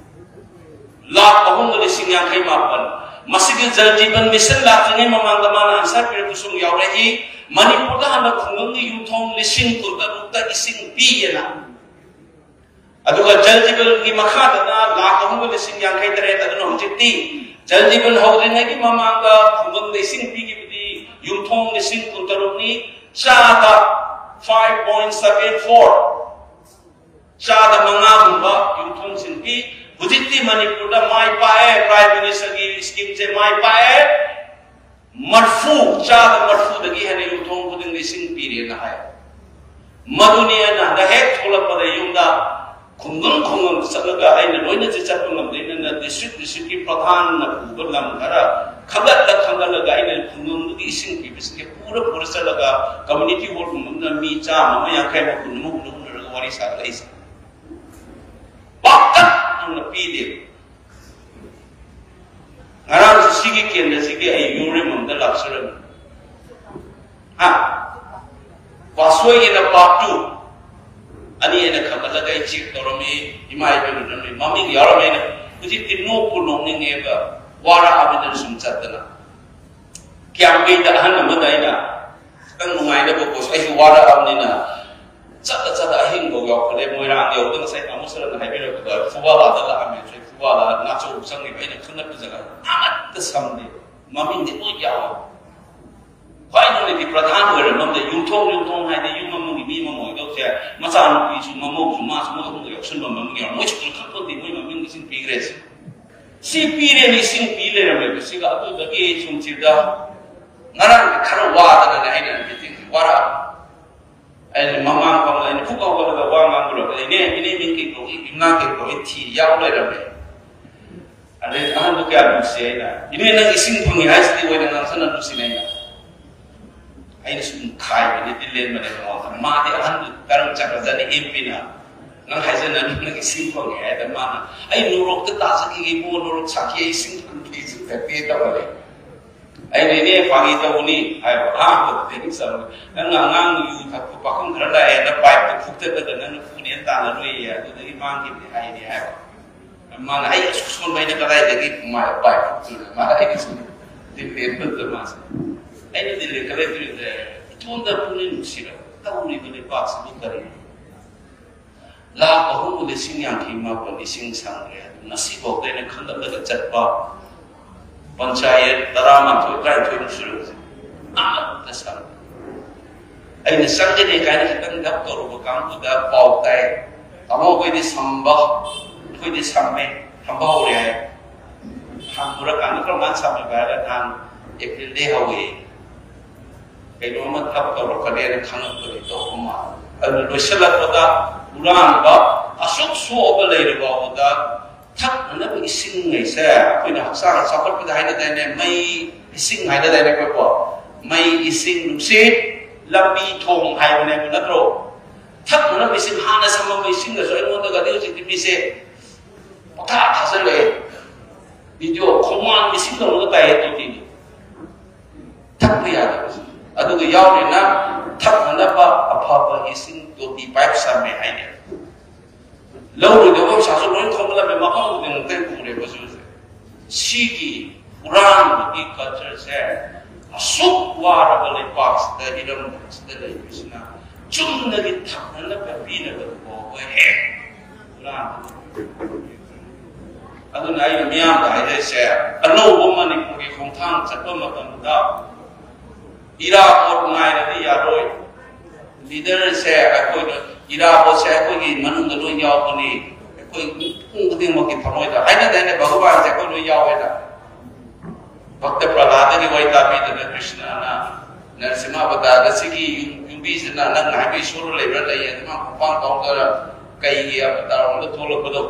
lakh ꯑꯍꯨꯝꯒ ꯂꯤꯁꯤꯡ ꯌꯥꯡꯈꯩ ꯃꯥꯄꯟ꯫ ꯃꯁꯤꯒꯤ ꯖꯜ ꯖꯤꯕꯟ ꯃꯤꯁꯟ ꯂꯥꯛꯇ꯭ꯔꯤꯉꯩ ꯃꯃꯥꯡꯗ ꯃꯥꯅ ꯑꯟꯁꯔ ꯄꯤꯔꯛꯄꯁꯨ ꯑꯃꯨꯛ ꯌꯥꯎꯔꯛꯏ꯫ ꯃꯅꯤꯄꯨꯔꯗ ꯍꯥꯟꯅ ꯈꯨꯡꯒꯪꯒꯤ ꯌꯨꯝꯊꯣꯡ ꯂꯤꯁꯤꯡ ꯀꯨꯟꯇꯔꯨꯛꯇ ꯏꯁꯤꯡ ꯄꯤꯌꯦꯅ, ꯑꯗꯨꯒ ꯖꯜ ꯖꯤꯕꯟꯒꯤ ꯃꯈꯥꯗꯅ ꯂꯥꯈ ꯑꯍꯨꯝꯒ ꯂꯤꯁꯤꯡ ꯌꯥꯡꯈꯩ ꯇꯔꯦꯠ, ꯑꯗꯨꯅ ꯍꯧꯖꯤꯛꯇꯤ ꯖꯜ ꯖꯤꯕꯟ ꯍꯧꯗ꯭ꯔꯤꯉꯩꯒꯤ ꯃꯃꯥꯡꯗ ꯈꯨꯡꯒꯪꯗ ꯏꯁꯤꯡ ꯄꯤꯈꯤꯕꯗꯤ ꯌꯨꯝꯊꯣꯡ ꯂꯤꯁꯤꯡ ꯀꯨꯟꯇꯔꯨꯛꯅꯤ, ꯆꯥꯗ five point seven four, ꯆꯥꯗ ꯃꯉꯥꯒꯨꯝꯕ ꯌꯨꯝꯊꯣꯡꯁꯤꯡ ꯄꯤ꯫ ꯍꯧꯖꯤꯛꯇꯤ ꯃꯅꯤꯄꯨꯔꯗ ꯃꯥꯏ ꯄꯥꯛꯑꯦ, ꯄ꯭ꯔꯥꯏꯝ ꯃꯤꯅꯤꯁꯇꯔꯒꯤ ꯁ꯭ꯀꯤꯝꯁꯦ ꯃꯥꯏ ꯄꯥꯛꯑꯦ꯫ ꯃꯔꯐꯨ, ꯆꯥꯗ ꯃꯔꯐꯨꯗꯒꯤ ꯍꯦꯟꯅ ꯌꯨꯝꯊꯣꯡ ꯈꯨꯗꯤꯡꯗ ꯏꯁꯤꯡ ꯄꯤꯔꯦꯅ ꯍꯥꯏ꯫ ꯃꯗꯨꯅꯤ ꯑꯩꯅ ꯍꯟꯗꯛ ꯍꯦꯛ ꯊꯣꯛꯂꯛꯄꯗ ꯌꯨꯝꯗ ꯈꯨꯡꯒꯪ ꯈꯨꯡꯒꯪꯗ ꯆꯠꯂꯒ, ꯑꯩꯅ ꯂꯣꯏꯅꯗꯤ ꯆꯠꯄ ꯉꯝꯗꯦ, ꯅꯪꯅ ꯗꯤꯁꯇ꯭ꯔꯤꯛ ꯗꯤꯁꯇ꯭ꯔꯤꯛꯀꯤ ꯄ꯭ꯔꯙꯥꯟꯅ ꯄꯨꯕ ꯂꯝ ꯈꯔ ꯈꯟꯒꯠꯂ ꯈꯟꯒꯠꯂꯒ ꯑꯩꯅ ꯈꯨꯡꯒꯪꯗꯨꯒꯤ ꯏꯁꯤꯡ ꯄꯤꯕꯁꯤꯡꯁꯦ ꯄꯨꯔ ꯄꯨꯔ ꯆꯠꯂꯒ ꯀꯝꯃ꯭ꯌꯨꯅꯤꯇꯤ ꯍꯣꯜꯒꯨꯝꯕ ꯑꯃꯗ ꯃꯤ ꯆꯥꯝꯃ ꯑꯃ, ꯌꯥꯡꯈꯩ ꯑꯃ, ꯀꯨꯟ ꯑꯃ ꯎꯅ ꯎꯅꯔꯒ ꯋꯥꯔꯤ ꯁꯥꯒꯠꯂꯛꯏꯁꯦ꯫ ꯄꯥꯛꯇꯛꯅ ꯄꯤꯗꯦꯕ꯫ ꯉꯔꯥꯡꯁꯨ ꯁꯤꯒꯤ ꯀꯦꯟꯗ꯭ꯔꯁꯤꯒꯤ ꯑꯩ ꯌꯨꯝꯔꯦꯝ ꯑꯃꯗ ꯂꯥꯛꯆꯔꯝꯃꯤ꯫ ꯍꯥ? ꯋꯥꯁꯣꯏꯒꯤꯅ part two꯫ ꯑꯅꯤ ꯑꯩꯅ ꯈꯟꯒꯠꯂꯒ ꯑꯩ ꯆꯦꯛ ꯇꯧꯔꯝꯃꯤ, ꯏꯃꯥ ꯏꯕꯦꯝꯃ ꯅꯪꯒꯤ ꯃꯃꯤꯡ ꯌꯥꯎꯔꯝꯃꯦ꯫ ꯑꯩꯅ ꯍꯧꯖꯤꯛꯇꯤ ꯅꯣꯛꯄꯨ ꯅꯣꯛꯅꯤꯡꯉꯦꯕ, ꯋꯥꯔꯛꯑꯕꯅꯤꯅ ꯁꯨꯝ ꯆꯠꯇꯅ꯫ ꯀ꯭ꯌꯥꯝꯒꯩꯗ ꯑꯍꯟ ꯑꯃꯗ ꯑꯩꯅ ꯈꯤꯇꯪ ꯅꯨꯡꯉꯥꯏꯅꯕ ꯀꯣꯁ, ꯑꯩꯁꯨ ꯋꯥꯔꯛꯑꯕꯅꯤꯅ ꯆꯠꯂ ꯆꯠꯂ ꯑꯍꯤꯡꯐꯥꯎ ꯌꯥꯎꯈꯠꯂꯦ꯫ ꯃꯣꯏꯔꯥꯡ ꯌꯧꯗ ꯉꯁꯥꯏ ꯇꯥꯃꯣ ꯁꯔꯅ ꯍꯥꯏꯕꯤꯔꯛꯄꯗ ꯐꯨꯕꯥꯂꯥꯗ ꯂꯥꯛꯑꯝꯃꯦ꯫ ꯉꯁꯥꯏ ꯐꯨꯕꯥꯂꯥ ꯅꯥꯆꯧ ꯆꯪꯉꯦꯕ, ꯑꯩꯅ ꯈꯪꯒꯠꯄ ꯖꯒꯥ ꯑꯃꯠꯇ ꯁꯝꯗꯦ, ꯃꯃꯤꯡꯗꯤ ꯂꯣꯏ ꯌꯥꯎꯋꯦ꯫ ꯈ꯭ꯋꯥꯏ ꯅꯣꯡꯃꯗꯤ ꯄ꯭ꯔꯙꯥꯟ ꯑꯣꯏꯔꯝꯕ ꯑꯃꯗ ꯌꯨꯝꯊꯣꯡ ꯌꯨꯝꯊꯣꯡ ꯍꯥꯏꯗꯤ ꯌꯨꯝ ꯑꯃꯒꯤ ꯃꯤ ꯑꯃꯃꯝ ꯑꯣꯏꯗꯧꯁꯦ, ꯃꯆꯥꯅꯨꯄꯤꯁꯨ ꯃꯃꯧꯁꯨ ꯃꯥꯁꯨ ꯃꯣꯏ ꯑꯍꯨꯝꯗ ꯌꯥꯎꯁꯟꯕ ꯑꯃ ꯌꯥꯎꯔꯝ, ꯃꯣꯏꯁꯨ ꯈꯪꯄꯣꯟꯇꯦ, ꯃꯣꯏ ꯃꯃꯤꯡ ꯃꯁꯤꯡ ꯄꯤꯈ꯭ꯔꯦꯁꯦ꯫ ꯁꯤ ꯄꯤꯔꯦ, ꯂꯤꯁꯤꯡ ꯄꯤ ꯂꯩꯔꯝꯃꯦꯕ꯫ ꯁꯤꯒ ꯑꯗꯨꯗꯒꯤ ꯁꯨꯝ ꯊꯤꯕꯗ ꯉꯔꯥꯡꯗꯤ ꯈꯔ ꯋꯥꯗꯅꯅꯦ ꯑꯩꯅ ꯃꯤꯇꯤꯡꯁꯦ ꯋꯥꯔꯛꯑꯕ꯫ ꯑꯩꯅ ꯃꯃꯥꯡ ꯐꯝꯗ ꯑꯩꯅ ꯐꯨꯛ ꯍꯧꯒꯠꯂꯒ ꯋꯥ ꯉꯥꯡꯕ ꯂꯣꯏꯔꯛꯄꯗ, "ꯏꯅꯦ, ꯏꯅꯦ ꯃꯤꯡ ꯀꯩ ꯀꯧꯏ, ꯏꯃꯥ ꯀꯩ ꯀꯧꯏ?" ꯊꯤ ꯌꯥꯎ ꯂꯩꯔꯝꯃꯦ꯫ ꯑꯗꯩ ꯑꯍꯟꯗꯨ ꯀꯌꯥ ꯅꯨꯡꯁꯤ ꯑꯩꯅ, "ꯏꯅꯦ, ꯅꯪ ꯏꯁꯤꯡ ꯐꯪꯉꯤ ꯍꯥꯏꯁꯤꯗꯤ ꯑꯣꯏꯅ ꯉꯥꯡꯁꯟꯅ ꯅꯨꯡꯁꯤꯅ ꯑꯩꯅ?" ꯑꯩꯅ ꯁꯨꯝ ꯈꯥꯏꯕꯅꯤ, ꯗꯤꯜꯂꯦꯟꯕꯅꯦ ꯃꯉꯣꯟꯗ꯫ ꯃꯥꯗꯤ ꯑꯍꯟꯗꯨ ꯀꯔꯝ ꯆꯠꯈ꯭ꯔꯖꯥꯠꯅꯤ, ꯑꯦꯝ ꯄꯤꯅ꯫ "ꯅꯪ ꯍꯥꯏꯖꯟꯅꯅꯨ, ꯅꯪ ꯏꯁꯤꯡ ꯐꯪꯉꯦ" ꯍꯥꯏꯗ ꯃꯥꯅ, "ꯑꯩ ꯅꯣꯔꯣꯛꯇ ꯇꯥꯖꯈꯤꯒꯦ ꯏꯕꯨꯡꯉꯣ, ꯅꯣꯔꯣꯛ ꯁꯥꯈꯤ, ꯑꯩ ꯏꯁꯤꯡ ꯐꯪꯗꯦ, ꯏꯁꯤꯡ ꯊꯛꯇꯦ" ꯇꯧꯔꯦ꯫ ꯑꯩꯅ, "ꯏꯅꯦ, ꯐꯥꯒꯤ ꯇꯧꯕꯅꯤ" ꯍꯥꯏꯕ꯫ ꯑꯍꯥꯟꯕꯗꯗꯤ ꯑꯩꯅ ꯆꯪꯉꯦ꯫ "ꯅꯪꯅ ꯑꯉꯥꯡ ꯌꯨ ꯊꯛꯄ ꯄꯥꯈꯪ ꯈꯔ ꯂꯥꯛꯑꯦꯅ ꯄꯥꯏꯞꯇ ꯐꯨꯛꯇꯠꯂꯒ ꯅꯪꯅ ꯐꯨꯅꯦꯅ ꯇꯥꯟꯅꯔꯨꯏꯌꯦ, ꯑꯗꯨꯗꯒꯤ ꯃꯥꯡꯈꯤꯕꯅꯦ" ꯍꯥꯏꯅꯦ ꯍꯥꯏꯕ꯫ ꯃꯥꯅ, "ꯑꯩ ꯑꯁꯨꯛ ꯁꯣꯟꯕ ꯑꯩꯅ ꯀꯗꯥꯏꯗꯒꯤ ꯃꯥ ꯄꯥꯏꯞ ꯐꯨꯛꯇꯣꯏꯅꯣ?" ꯃꯥꯅ ꯑꯩꯒꯤ ꯁꯨꯝ ꯗꯤꯜꯂꯦꯟꯕꯗ ꯃꯥꯁꯦ꯫ ꯑꯩꯅ ꯗꯤꯜꯂꯦꯟ ꯈꯜꯂꯛꯇꯣꯏꯁꯦ, ꯁꯣꯝꯗ ꯄꯨꯛꯅꯤꯡ ꯅꯨꯡꯁꯤꯔꯕ ꯇꯧꯔꯤꯕ ꯂꯩꯕꯥꯛꯁꯤꯕꯨ ꯀꯔꯤꯅꯣ? ꯂꯥꯈ ꯑꯍꯨꯝꯒ ꯂꯤꯁꯤꯡ ꯌꯥꯡꯈꯩ ꯃꯥꯄꯟ ꯏꯁꯤꯡ ꯁꯪꯗ꯭ꯔꯦ꯫ ꯑꯗꯨ ꯉꯁꯤꯐꯥꯎꯗ ꯑꯩꯅ ꯈꯪꯒꯠꯂꯒ ꯆꯠꯄ ꯄꯟꯆꯥꯌꯠ ꯇꯔꯥꯃꯥꯊꯣꯏ ꯇꯔꯥꯅꯤꯊꯣꯏꯃꯨꯛ ꯁꯨꯔꯦ ꯍꯧꯖꯤꯛ꯫ ꯑꯃꯠꯇ ꯁꯪꯗꯦ꯫ ꯑꯩꯅ ꯆꯪꯒꯅꯤ ꯀꯥꯏꯅ ꯈꯤꯇꯪ ꯙꯞ ꯇꯧꯔꯨꯕ ꯀꯥꯡꯕꯨꯗ ꯄꯥꯎ ꯇꯥꯏ, "ꯇꯥꯃꯣ, ꯑꯩꯈꯣꯏꯗꯤ ꯁꯝꯕ, ꯑꯩꯈꯣꯏꯗꯤ ꯁꯝꯃꯦ, ꯁꯝꯕ ꯍꯧꯔꯦ" ꯍꯥꯏ꯫ ꯍꯪꯉꯨꯔꯀꯥꯟꯗ, "ꯀꯔꯝ ꯀꯥꯟꯗ ꯁꯝꯃꯤꯕ?" ꯍꯥꯏꯔꯒ, "ꯅꯍꯥꯟ ꯑꯦꯄ꯭ꯔꯤꯜꯗꯩ ꯍꯧꯋꯦ"꯫ ꯀꯩꯅꯣꯝꯃ ꯊꯕꯛ ꯇꯧꯔꯛꯀꯅꯦꯅ ꯈꯪꯉꯛꯄꯗꯤ ꯇꯧꯕ ꯃꯥꯜꯂꯦ꯫ ꯑꯗꯨ ꯂꯣꯏꯁꯤꯜꯂꯛꯄꯗ ꯍꯨꯔꯥꯟꯕ ꯑꯁꯨꯛ ꯁꯣꯛꯑꯒ ꯂꯩꯔꯕ ꯐꯥꯎꯕꯗ ꯊꯛꯅꯅꯕ ꯏꯁꯤꯡꯉꯩꯁꯦ ꯑꯩꯈꯣꯏꯅ ꯍꯛꯆꯥꯡ ꯆꯥꯎꯈꯠꯄꯗ ꯍꯥꯏꯅꯗꯥꯏꯅꯦ, ꯃꯩ ꯏꯁꯤꯡ ꯍꯥꯏꯅꯗꯥꯏꯅꯦ ꯑꯩꯈꯣꯏꯀꯣ? ꯃꯩ, ꯏꯁꯤꯡ, ꯅꯨꯡꯁꯤꯠ, ꯂꯝꯕꯤ, ꯊꯣꯡ ꯍꯥꯏꯕꯅꯦꯕ ꯅꯠꯇ꯭ꯔꯣ? ꯊꯛꯅꯅꯕ ꯏꯁꯤꯡ ꯍꯥꯟꯅ ꯁꯝꯃꯝꯕ ꯏꯁꯤꯡꯗꯁꯨ ꯑꯩꯉꯣꯟꯗꯒꯗꯤ ꯍꯧꯖꯤꯛꯇꯤ ꯃꯤꯁꯦ ꯄꯪꯊꯥ ꯊꯥꯖꯤꯜꯂꯛꯑꯦ꯫ ꯚꯤꯗꯤꯑꯣ ꯈꯣꯡꯃꯥꯟ ꯏꯁꯤꯡ ꯇꯧꯔꯒ ꯇꯥꯏꯌꯦ ꯇꯣꯇꯤꯗꯣ꯫ ꯊꯛꯄ ꯌꯥꯗꯕꯁꯦ꯫ ꯑꯗꯨꯒ ꯌꯥꯎꯔꯤꯅ ꯊꯛꯅꯅꯕ ꯑꯐꯕ ꯏꯁꯤꯡ ꯇꯣꯇꯤ ꯄꯥꯏꯞ ꯁꯝꯃꯦ ꯍꯥꯏꯅꯦ꯫ ꯂꯧꯔꯣꯏꯗꯕ ꯄꯩꯁꯥꯁꯨ ꯂꯣꯏ ꯊꯣꯛꯂꯝꯃꯦ, ꯃꯐꯝ ꯈꯨꯗꯤꯡꯃꯛꯇ ꯎꯔꯦꯕ ꯍꯧꯖꯤꯛ ꯍꯧꯖꯤꯛ꯫ ꯁꯤꯒꯤ ꯍꯨꯔꯥꯟꯕꯒꯤ ꯀꯜꯆꯔꯁꯦ ꯑꯁꯨꯛ ꯋꯥꯔꯕ ꯂꯩꯄꯥꯛꯁꯤꯗ, ꯏꯔꯝꯗꯝꯁꯤꯗ ꯂꯩꯕꯁꯤꯅ ꯆꯨꯝꯅꯒꯤ ꯊꯛꯅꯅꯕ ꯄꯤꯅꯕꯗꯨ ꯐꯥꯎꯕ ꯍꯦꯛ ꯍꯨꯔꯥꯟꯕ꯫ ꯑꯗꯨꯅ ꯑꯩꯅ ꯃꯤꯌꯥꯝꯗ ꯍꯥꯏꯖꯔꯤꯁꯦ, ꯑꯅꯧꯕ ꯃꯅꯤꯄꯨꯔꯒꯤ ꯈꯣꯡꯊꯥꯡ ꯆꯠꯄ ꯃꯇꯝꯗ ꯏꯔꯥꯕꯣꯠ ꯉꯥꯏꯔꯗꯤ ꯌꯥꯔꯣꯏ꯫ ꯂꯤꯗꯔꯁꯦ ꯑꯩꯈꯣꯏꯅ, ꯏꯔꯥꯕꯣꯠꯁꯦ ꯑꯩꯈꯣꯏꯒꯤ ꯃꯅꯨꯡꯗ ꯂꯣꯏ ꯌꯥꯎꯕꯅꯤ꯫ ꯑꯩꯈꯣꯏ ꯃꯤꯄꯨꯝ ꯈꯨꯗꯤꯡꯃꯛꯀꯤ ꯊꯃꯣꯏꯗ ꯍꯥꯏꯅꯗꯥꯏꯅꯦ, ꯚꯒꯋꯥꯟꯁꯦ ꯑꯩꯈꯣꯏ ꯂꯣꯏ ꯌꯥꯎꯋꯦꯅ꯫ ꯚꯛꯇ ꯄ꯭ꯔꯍ꯭ꯂꯥꯗꯒꯤ ꯋꯥꯔꯤ ꯇꯥꯕꯤꯗꯅ ꯀ꯭ꯔꯤꯁꯅꯅ ꯅꯔꯁꯤꯡꯍ ꯑꯕꯇꯥꯔꯗ ꯁꯤꯒꯤ ꯌꯨꯝ-, ꯌꯨꯝꯕꯤꯁꯤꯅ ꯅꯪꯅ ꯍꯥꯏꯕ ꯏꯁꯣꯔ ꯂꯩꯕ꯭ꯔꯥ? ꯂꯩꯌꯦ꯫ ꯑꯗꯨ ꯃꯥ ꯈꯣꯡꯄꯥꯡ ꯀꯥꯎꯗꯅ ꯀꯩꯒꯤ ꯑꯕꯇꯥꯔ ꯑꯣꯜꯂ ꯊꯣꯛꯂꯛꯄꯗꯣ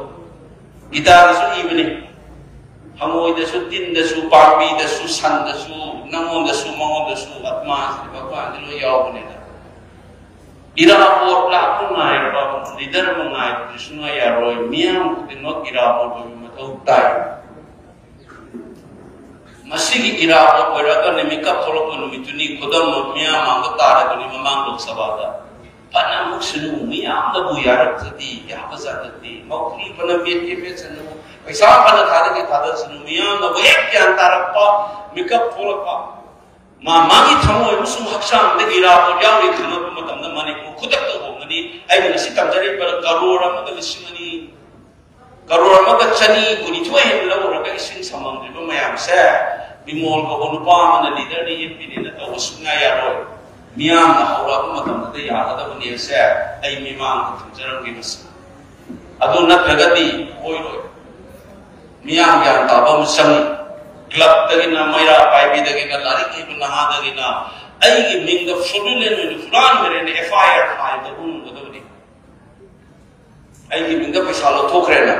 ꯒꯤꯇꯥꯗꯁꯨ ꯏꯕꯅꯤ꯫ ꯍꯪꯉꯣꯏꯗꯁꯨ, ꯇꯤꯟꯗꯁꯨ, ꯄꯥꯝꯕꯤꯗꯁꯨ, ꯁꯟꯗꯁꯨ, ꯅꯪꯉꯣꯟꯗꯁꯨ, ꯃꯉꯣꯟꯗꯁꯨ, ꯑꯠꯃꯥꯁꯤ, ꯚꯒꯋꯥꯟꯁꯤ ꯂꯣꯏ ꯌꯥꯎꯕꯅꯤꯅ꯫ ꯏꯔꯥꯕꯣꯠ ꯂꯥꯛꯄ ꯉꯥꯏꯔꯕ ꯂꯤꯗꯔ ꯑꯃ ꯉꯥꯏꯕꯗꯤ ꯁꯨꯡꯌꯥ ꯌꯥꯔꯣꯏ꯫ ꯃꯤꯌꯥꯝ ꯈꯨꯗꯤꯡꯃꯛ ꯏꯔꯥꯕꯣꯠ ꯑꯣꯏꯕ ꯃꯊꯧ ꯇꯥꯏ꯫ ꯃꯁꯤꯒꯤ ꯏꯔꯥꯕꯣꯠ ꯑꯣꯏꯔꯒꯅ ꯃꯤꯀꯞ ꯊꯣꯛꯂꯛꯄ ꯅꯨꯃꯤꯠꯇꯨꯅꯤ ꯈꯨꯗꯝ ꯃꯤꯌꯥꯝ ꯃꯥꯡꯗ ꯇꯥꯔꯗꯨꯅꯤ ꯃꯃꯥꯡ ꯂꯣꯛ ꯁꯚꯥꯗ꯫ ꯐꯅ ꯑꯃꯨꯛ ꯁꯤꯅꯨ ꯃꯤꯌꯥꯝꯅꯕꯨ ꯌꯥꯔꯛꯇ꯭ꯔꯗꯤ ꯌꯥꯕꯖꯥꯠ ꯅꯠꯇꯦ꯫ ꯃꯧꯈ꯭ꯔꯤ ꯐꯅ ꯃꯦꯠꯀꯦ ꯃꯦꯠꯁꯅꯨ, ꯄꯩꯁꯥ ꯐꯅ ꯊꯥꯗꯒꯦ ꯊꯥꯗꯁꯅꯨ, ꯃꯤꯌꯥꯝꯅꯕꯨ ꯍꯦꯛ ꯒ꯭ꯌꯥꯟ ꯇꯥꯔꯛꯄ, ꯃꯤꯀꯞ ꯊꯣꯛꯂꯛꯄ꯫ ꯃꯥ ꯃꯥꯒꯤ ꯊꯃꯣꯏ ꯑꯃꯁꯨꯡ ꯍꯛꯆꯥꯡꯗ ꯏꯔꯥꯕꯣꯠ ꯌꯥꯎꯔꯤ ꯈꯪꯂꯛꯄ ꯃꯇꯝꯗ ꯃꯅꯤꯄꯨꯔ ꯈꯨꯗꯛꯇ ꯍꯣꯡꯒꯅꯤ꯫ ꯑꯩꯅ ꯉꯁꯤ ꯇꯝꯖꯔꯤꯕ ꯀꯔꯣꯔ ꯑꯃꯒ ꯂꯤꯁꯤꯡ ꯑꯅꯤ, ꯀꯔꯣꯔ ꯑꯃꯒ ꯆꯅꯤ ꯀꯨꯟꯅꯤꯊꯣꯏ ꯍꯦꯟꯅ ꯂꯧꯔꯒ ꯏꯁꯤꯡ ꯁꯝꯃꯝꯗ꯭ꯔꯤꯕ ꯃꯌꯥꯝꯁꯦ ꯕꯤꯃꯣꯜ ꯀꯧꯕ ꯅꯨꯄꯥ ꯑꯃꯅ ꯂꯤꯗꯔꯅꯤ, ꯑꯦꯝ ꯄꯤꯅꯦꯅ ꯇꯧꯕ ꯁꯨꯡꯌꯥ ꯌꯥꯔꯣꯏ꯫ ꯃꯤꯌꯥꯝꯅ ꯍꯧꯔꯛꯑꯕ ꯃꯇꯝꯗꯨꯗ ꯌꯥꯒꯗꯕꯅꯦꯁꯦ ꯑꯩ ꯃꯤꯃꯥꯡꯗ ꯊꯝꯖꯔꯝꯒꯦ ꯃꯁꯤ꯫ ꯑꯗꯨ ꯅꯠꯇ꯭ꯔꯒꯗꯤ ꯑꯣꯏꯔꯣꯏ꯫ ꯃꯤꯌꯥꯝ ꯒ꯭ꯌꯥꯟ ꯇꯥꯕ ꯑꯃ ꯆꯪꯉꯤ꯫ ꯀ꯭ꯂꯕꯇꯒꯤꯅ, ꯃꯩꯔꯥ ꯄꯥꯏꯕꯤꯗꯒꯤꯅ, ꯂꯥꯏꯔꯤꯛ ꯍꯩꯕ ꯅꯍꯥꯗꯒꯤꯅ ꯑꯩꯒꯤ ꯃꯤꯡꯗ ꯐ꯭ꯔꯣꯗꯨꯂꯦꯟ ꯑꯣꯏꯅ ꯍꯨꯔꯥꯟꯈ꯭ꯔꯦꯅ ꯑꯦꯐ ꯑꯥꯏ ꯑꯥꯔ ꯐꯥꯏꯜ ꯇꯧꯕ ꯉꯝꯒꯗꯕꯅꯤ꯫ ꯑꯩꯒꯤ ꯃꯤꯡꯗ ꯄꯩꯁꯥ ꯂꯧꯊꯣꯛꯈ꯭ꯔꯦꯅ꯫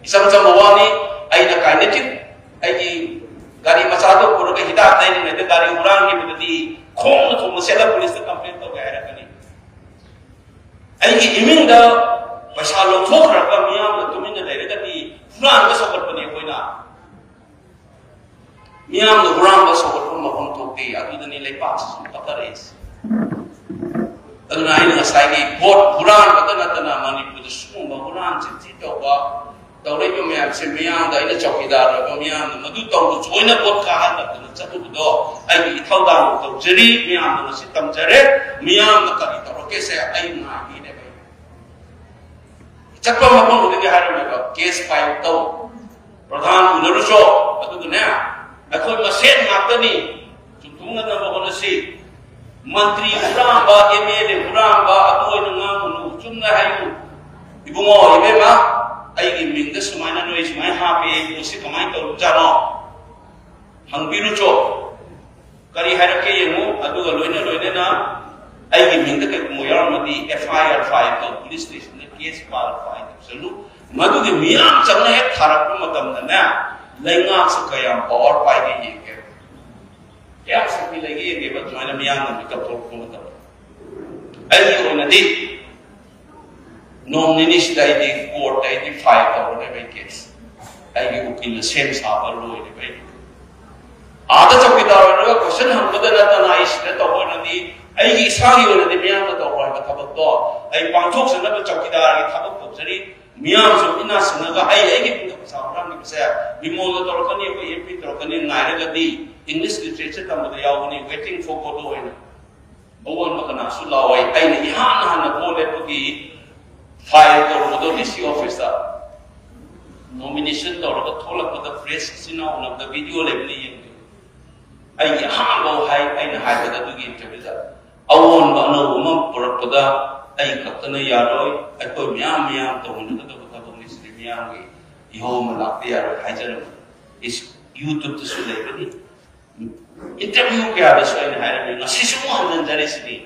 ꯏꯆꯝ ꯆꯝꯕ ꯋꯥꯅꯤ, ꯑꯩꯅ ꯀꯥꯏꯅꯦꯇꯤꯛ ꯑꯩꯒꯤ ꯒꯥꯔꯤ ꯃꯆꯥꯗꯣ ꯄꯨꯔꯒ ꯍꯤꯗꯥꯛ ꯂꯩꯔꯤꯉꯩꯗ ꯒꯥꯔꯤ ꯍꯨꯔꯥꯟꯈꯤꯕꯗꯗꯤ ꯈꯣꯡꯅ ꯊꯣꯡꯅ ꯆꯠꯂ ꯄꯨꯂꯤꯁꯇ ꯀꯝꯄ꯭ꯂꯦꯟ ꯇꯧꯒꯦ ꯍꯥꯏꯔꯛꯀꯅꯤ꯫ ꯑꯩꯒꯤ ꯏꯃꯤꯡꯗ ꯄꯩꯁꯥ ꯂꯧꯊꯣꯛꯈ꯭ꯔꯒ ꯃꯤꯌꯥꯝꯅ ꯇꯨꯃꯤꯟꯅ ꯂꯩꯔꯒꯗꯤ ꯍꯨꯔꯥꯟꯕ ꯁꯧꯒꯠꯄꯅꯤ ꯑꯩꯈꯣꯏꯅ꯫ ꯃꯤꯌꯥꯝꯅ ꯍꯨꯔꯥꯟꯕ ꯁꯧꯒꯠꯄ ꯃꯐꯝ ꯊꯣꯛꯇꯦ, ꯑꯗꯨꯗꯅꯤ ꯂꯩꯕꯥꯛꯁꯤꯁꯨ ꯄꯠꯊꯔꯛꯏꯁꯦ꯫ ꯑꯗꯨꯅ ꯑꯩꯅ ꯉꯁꯥꯏꯒꯤ ꯚꯣꯠ ꯍꯨꯔꯥꯟꯕꯗ ꯅꯠꯇꯅ ꯃꯅꯤꯄꯨꯔꯗ ꯁꯤꯒꯨꯝꯕ ꯍꯨꯔꯥꯟ ꯆꯤꯟꯊꯤ ꯇꯧꯕ ꯇꯧꯔꯛꯏꯕ ꯃꯌꯥꯝꯁꯦ ꯃꯤꯌꯥꯝꯗ ꯑꯩꯅ ꯆꯧꯀꯤꯗꯥꯔ ꯑꯣꯏꯕ ꯃꯤꯌꯥꯝꯅ ꯃꯗꯨ ꯇꯧꯔꯨ ꯁꯣꯏꯅ ꯚꯣꯠ ꯀꯥꯍꯜꯂꯛꯇꯅ ꯆꯠꯂꯨꯕꯗꯣ ꯑꯩꯒꯤ ꯏꯊꯧꯗꯥꯡ ꯇꯧꯖꯔꯤ꯫ ꯃꯤꯌꯥꯝꯅ ꯉꯁꯤ ꯇꯝꯖꯔꯦ꯫ ꯃꯤꯌꯥꯝꯅ ꯀꯔꯤ ꯇꯧꯔꯛꯀꯦꯁꯦ ꯑꯩ ꯉꯥꯏꯕꯤꯅꯦꯕ꯫ ꯆꯠꯄ ꯃꯐꯝ ꯈꯨꯗꯤꯡꯒꯤ ꯍꯥꯏꯔꯝꯃꯦꯕ, ꯀꯦꯁ ꯐꯥꯏꯜ ꯇꯧ, ꯄ꯭ꯔꯙꯥꯟ ꯎꯅꯔꯨꯆꯣ, ꯑꯗꯨꯒꯅꯦ ꯑꯩꯈꯣꯏ ꯃꯁꯦꯟ ꯉꯥꯛꯇꯅꯤ꯫ ꯆꯨꯝꯊꯣꯛꯅꯅꯕ ꯍꯣꯠꯅꯁꯤ꯫ ꯃꯟꯇ꯭ꯔꯤ ꯍꯨꯔꯥꯟꯕ, ꯑꯦꯝ ꯑꯦꯜ ꯑꯦ ꯍꯨꯔꯥꯟꯕ ꯑꯗꯨ ꯑꯣꯏꯅ ꯉꯥꯡꯒꯅꯨ, ꯆꯨꯝꯅ ꯍꯥꯏꯌꯨ꯫ ꯏꯕꯨꯡꯉꯣ, ꯏꯕꯦꯝꯃ, ꯑꯩꯒꯤ ꯃꯤꯡꯗ ꯁꯨꯃꯥꯏꯅ ꯅꯣꯏ ꯁꯨꯃꯥꯏꯅ ꯍꯥꯞꯄꯦ, ꯄꯣꯠꯁꯤ ꯀꯃꯥꯏꯅ ꯇꯧꯔꯤꯕꯖꯥꯠꯅꯣ? ꯍꯪꯕꯤꯔꯨꯆꯣ꯫ ꯀꯔꯤ ꯍꯥꯏꯔꯛꯀꯦ ꯌꯦꯡꯉꯨ꯫ ꯑꯗꯨꯒ ꯂꯣꯏꯅ ꯂꯣꯏꯅꯅ ꯑꯩꯒꯤ ꯃꯤꯡꯗ ꯀꯩꯒꯨꯝꯕ ꯌꯥꯎꯔꯝꯃꯗꯤ ꯑꯦꯐ ꯑꯥꯏ ꯑꯥꯔ ꯐꯥꯏꯜ ꯇꯧ, ꯄꯨꯂꯤꯁ ꯁ꯭ꯇꯦꯁꯟꯗ ꯀꯦꯁ ꯐꯥꯏꯜ ꯐꯥꯏꯜ ꯇꯧꯁꯜꯂꯨ꯫ ꯃꯗꯨꯒꯤ ꯃꯤꯌꯥꯝ ꯆꯪꯅ ꯍꯦꯛ ꯊꯥꯔꯛꯄ ꯃꯇꯝꯗꯅꯦ, ꯂꯩꯉꯥꯛꯁꯦ ꯀꯌꯥꯝ ꯄꯋꯥꯔ ꯄꯥꯏꯒꯦ ꯌꯦꯡꯒꯦ꯫ ꯀꯌꯥꯝ ꯁꯛꯇꯤ ꯂꯩꯒꯦ ꯌꯦꯡꯒꯦꯕ꯫ ꯑꯗꯨꯃꯥꯏꯅ ꯃꯤꯌꯥꯝꯅ ꯃꯤꯀꯞ ꯊꯣꯛꯂꯛꯄ ꯃꯇꯝꯗ ꯑꯩꯒꯤ ꯑꯣꯏꯅꯗꯤ ꯅꯣꯡ ꯅꯤꯅꯤꯁꯤꯗ ꯑꯩꯗꯤ ꯀꯣꯔꯠꯇ ꯑꯩꯗꯤ ꯐꯥꯏꯜ ꯇꯧꯔꯅꯦꯕ ꯑꯩ ꯀꯦꯁ꯫ ꯑꯩꯒꯤ ꯎꯀꯤꯜꯅ ꯁꯦꯝ ꯁꯥꯕ ꯂꯣꯏꯔꯦꯕ ꯑꯩ꯫ ꯑꯥꯗ ꯆꯧꯀꯤꯗꯥꯔ ꯑꯣꯏꯔꯒ ꯀꯣꯏꯁꯟ ꯍꯪꯕꯗ ꯅꯠꯇꯅ ꯑꯩ ꯁꯤꯗ ꯇꯧꯕ ꯑꯣꯏꯔꯗꯤ ꯑꯩꯒꯤ ꯏꯁꯥꯒꯤ ꯑꯣꯏꯅꯗꯤ ꯃꯤꯌꯥꯝꯅ ꯇꯧꯔꯣ ꯍꯥꯏꯕ ꯊꯕꯛꯇꯣ ꯑꯩ ꯄꯥꯡꯊꯣꯛꯆꯅꯕ ꯆꯧꯀꯤꯗꯥꯔꯒꯤ ꯊꯕꯛ ꯇꯧꯖꯔꯤ꯫ ꯃꯤꯌꯥꯝꯁꯨ ꯏꯅꯥ ꯁꯤꯟꯅꯒ ꯑꯩ ꯑꯩꯒꯤ ꯃꯤꯡꯗ ꯄꯩꯁꯥ ꯍꯨꯔꯥꯟꯈꯤꯕꯁꯦ ꯕꯤꯃꯣꯜꯅ ꯇꯧꯔꯛꯀꯅꯤ, ꯑꯩꯈꯣꯏ ꯑꯦꯝ ꯄꯤ ꯇꯧꯔꯛꯀꯅꯤ ꯉꯥꯏꯔꯒꯗꯤ English literature ꯇꯝꯕꯗ ꯌꯥꯎꯕꯅꯤ, Waiting for Godot ꯍꯥꯏꯅ꯫ ꯑꯑꯣꯟꯕ ꯀꯅꯥꯁꯨ ꯂꯥꯛꯑꯣꯏ꯫ ꯑꯩꯅ ꯏꯍꯥꯟ ꯍꯥꯟꯅ ꯚꯣꯠ ꯂꯦꯞꯄꯒꯤ file ꯇꯧꯔꯨꯕꯗꯣ D C office ꯇ, nomination ꯇꯧꯔꯒ ꯊꯣꯛꯂꯛꯄꯗ press ꯏꯆꯤꯟ ꯏꯅꯥꯎ ꯎꯅꯕꯗ video ꯂꯩꯕꯅꯤ, ꯌꯦꯡꯕꯤꯌꯨ꯫ ꯑꯩꯒꯤ ꯑꯍꯥꯟꯕ ꯋꯥꯍꯩ ꯑꯩꯅ ꯍꯥꯏꯕꯗ ꯑꯗꯨꯒꯤ interview ꯗ, "ꯑꯑꯣꯟꯕ ꯑꯅꯧꯕ ꯑꯃ ꯄꯨꯔꯛꯄꯗ ꯑꯩ ꯈꯛꯇꯅ ꯌꯥꯔꯣꯏ, ꯑꯩꯈꯣꯏ ꯃꯌꯥꯝ ꯃꯌꯥꯝ ꯇꯧꯃꯤꯟꯅꯒꯗꯕ ꯊꯕꯛꯅꯤ, ꯁꯤꯗꯤ ꯃꯤꯌꯥꯝꯒꯤ ꯏꯍꯧ ꯑꯃ ꯂꯥꯛꯄ ꯌꯥꯔꯣꯏ" ꯍꯥꯏꯖꯔꯝꯕꯅꯤ꯫ Is-, YouTube ꯇꯁꯨ ꯂꯩꯕꯅꯤ꯫ Interview ꯀꯌꯥꯗꯁꯨ ꯑꯩꯅ ꯍꯥꯏꯔꯝꯃꯤ, ꯉꯁꯤꯁꯨ ꯑꯃꯨꯛ ꯍꯟꯖꯤꯟꯖꯔꯤꯁꯤꯅꯤ꯫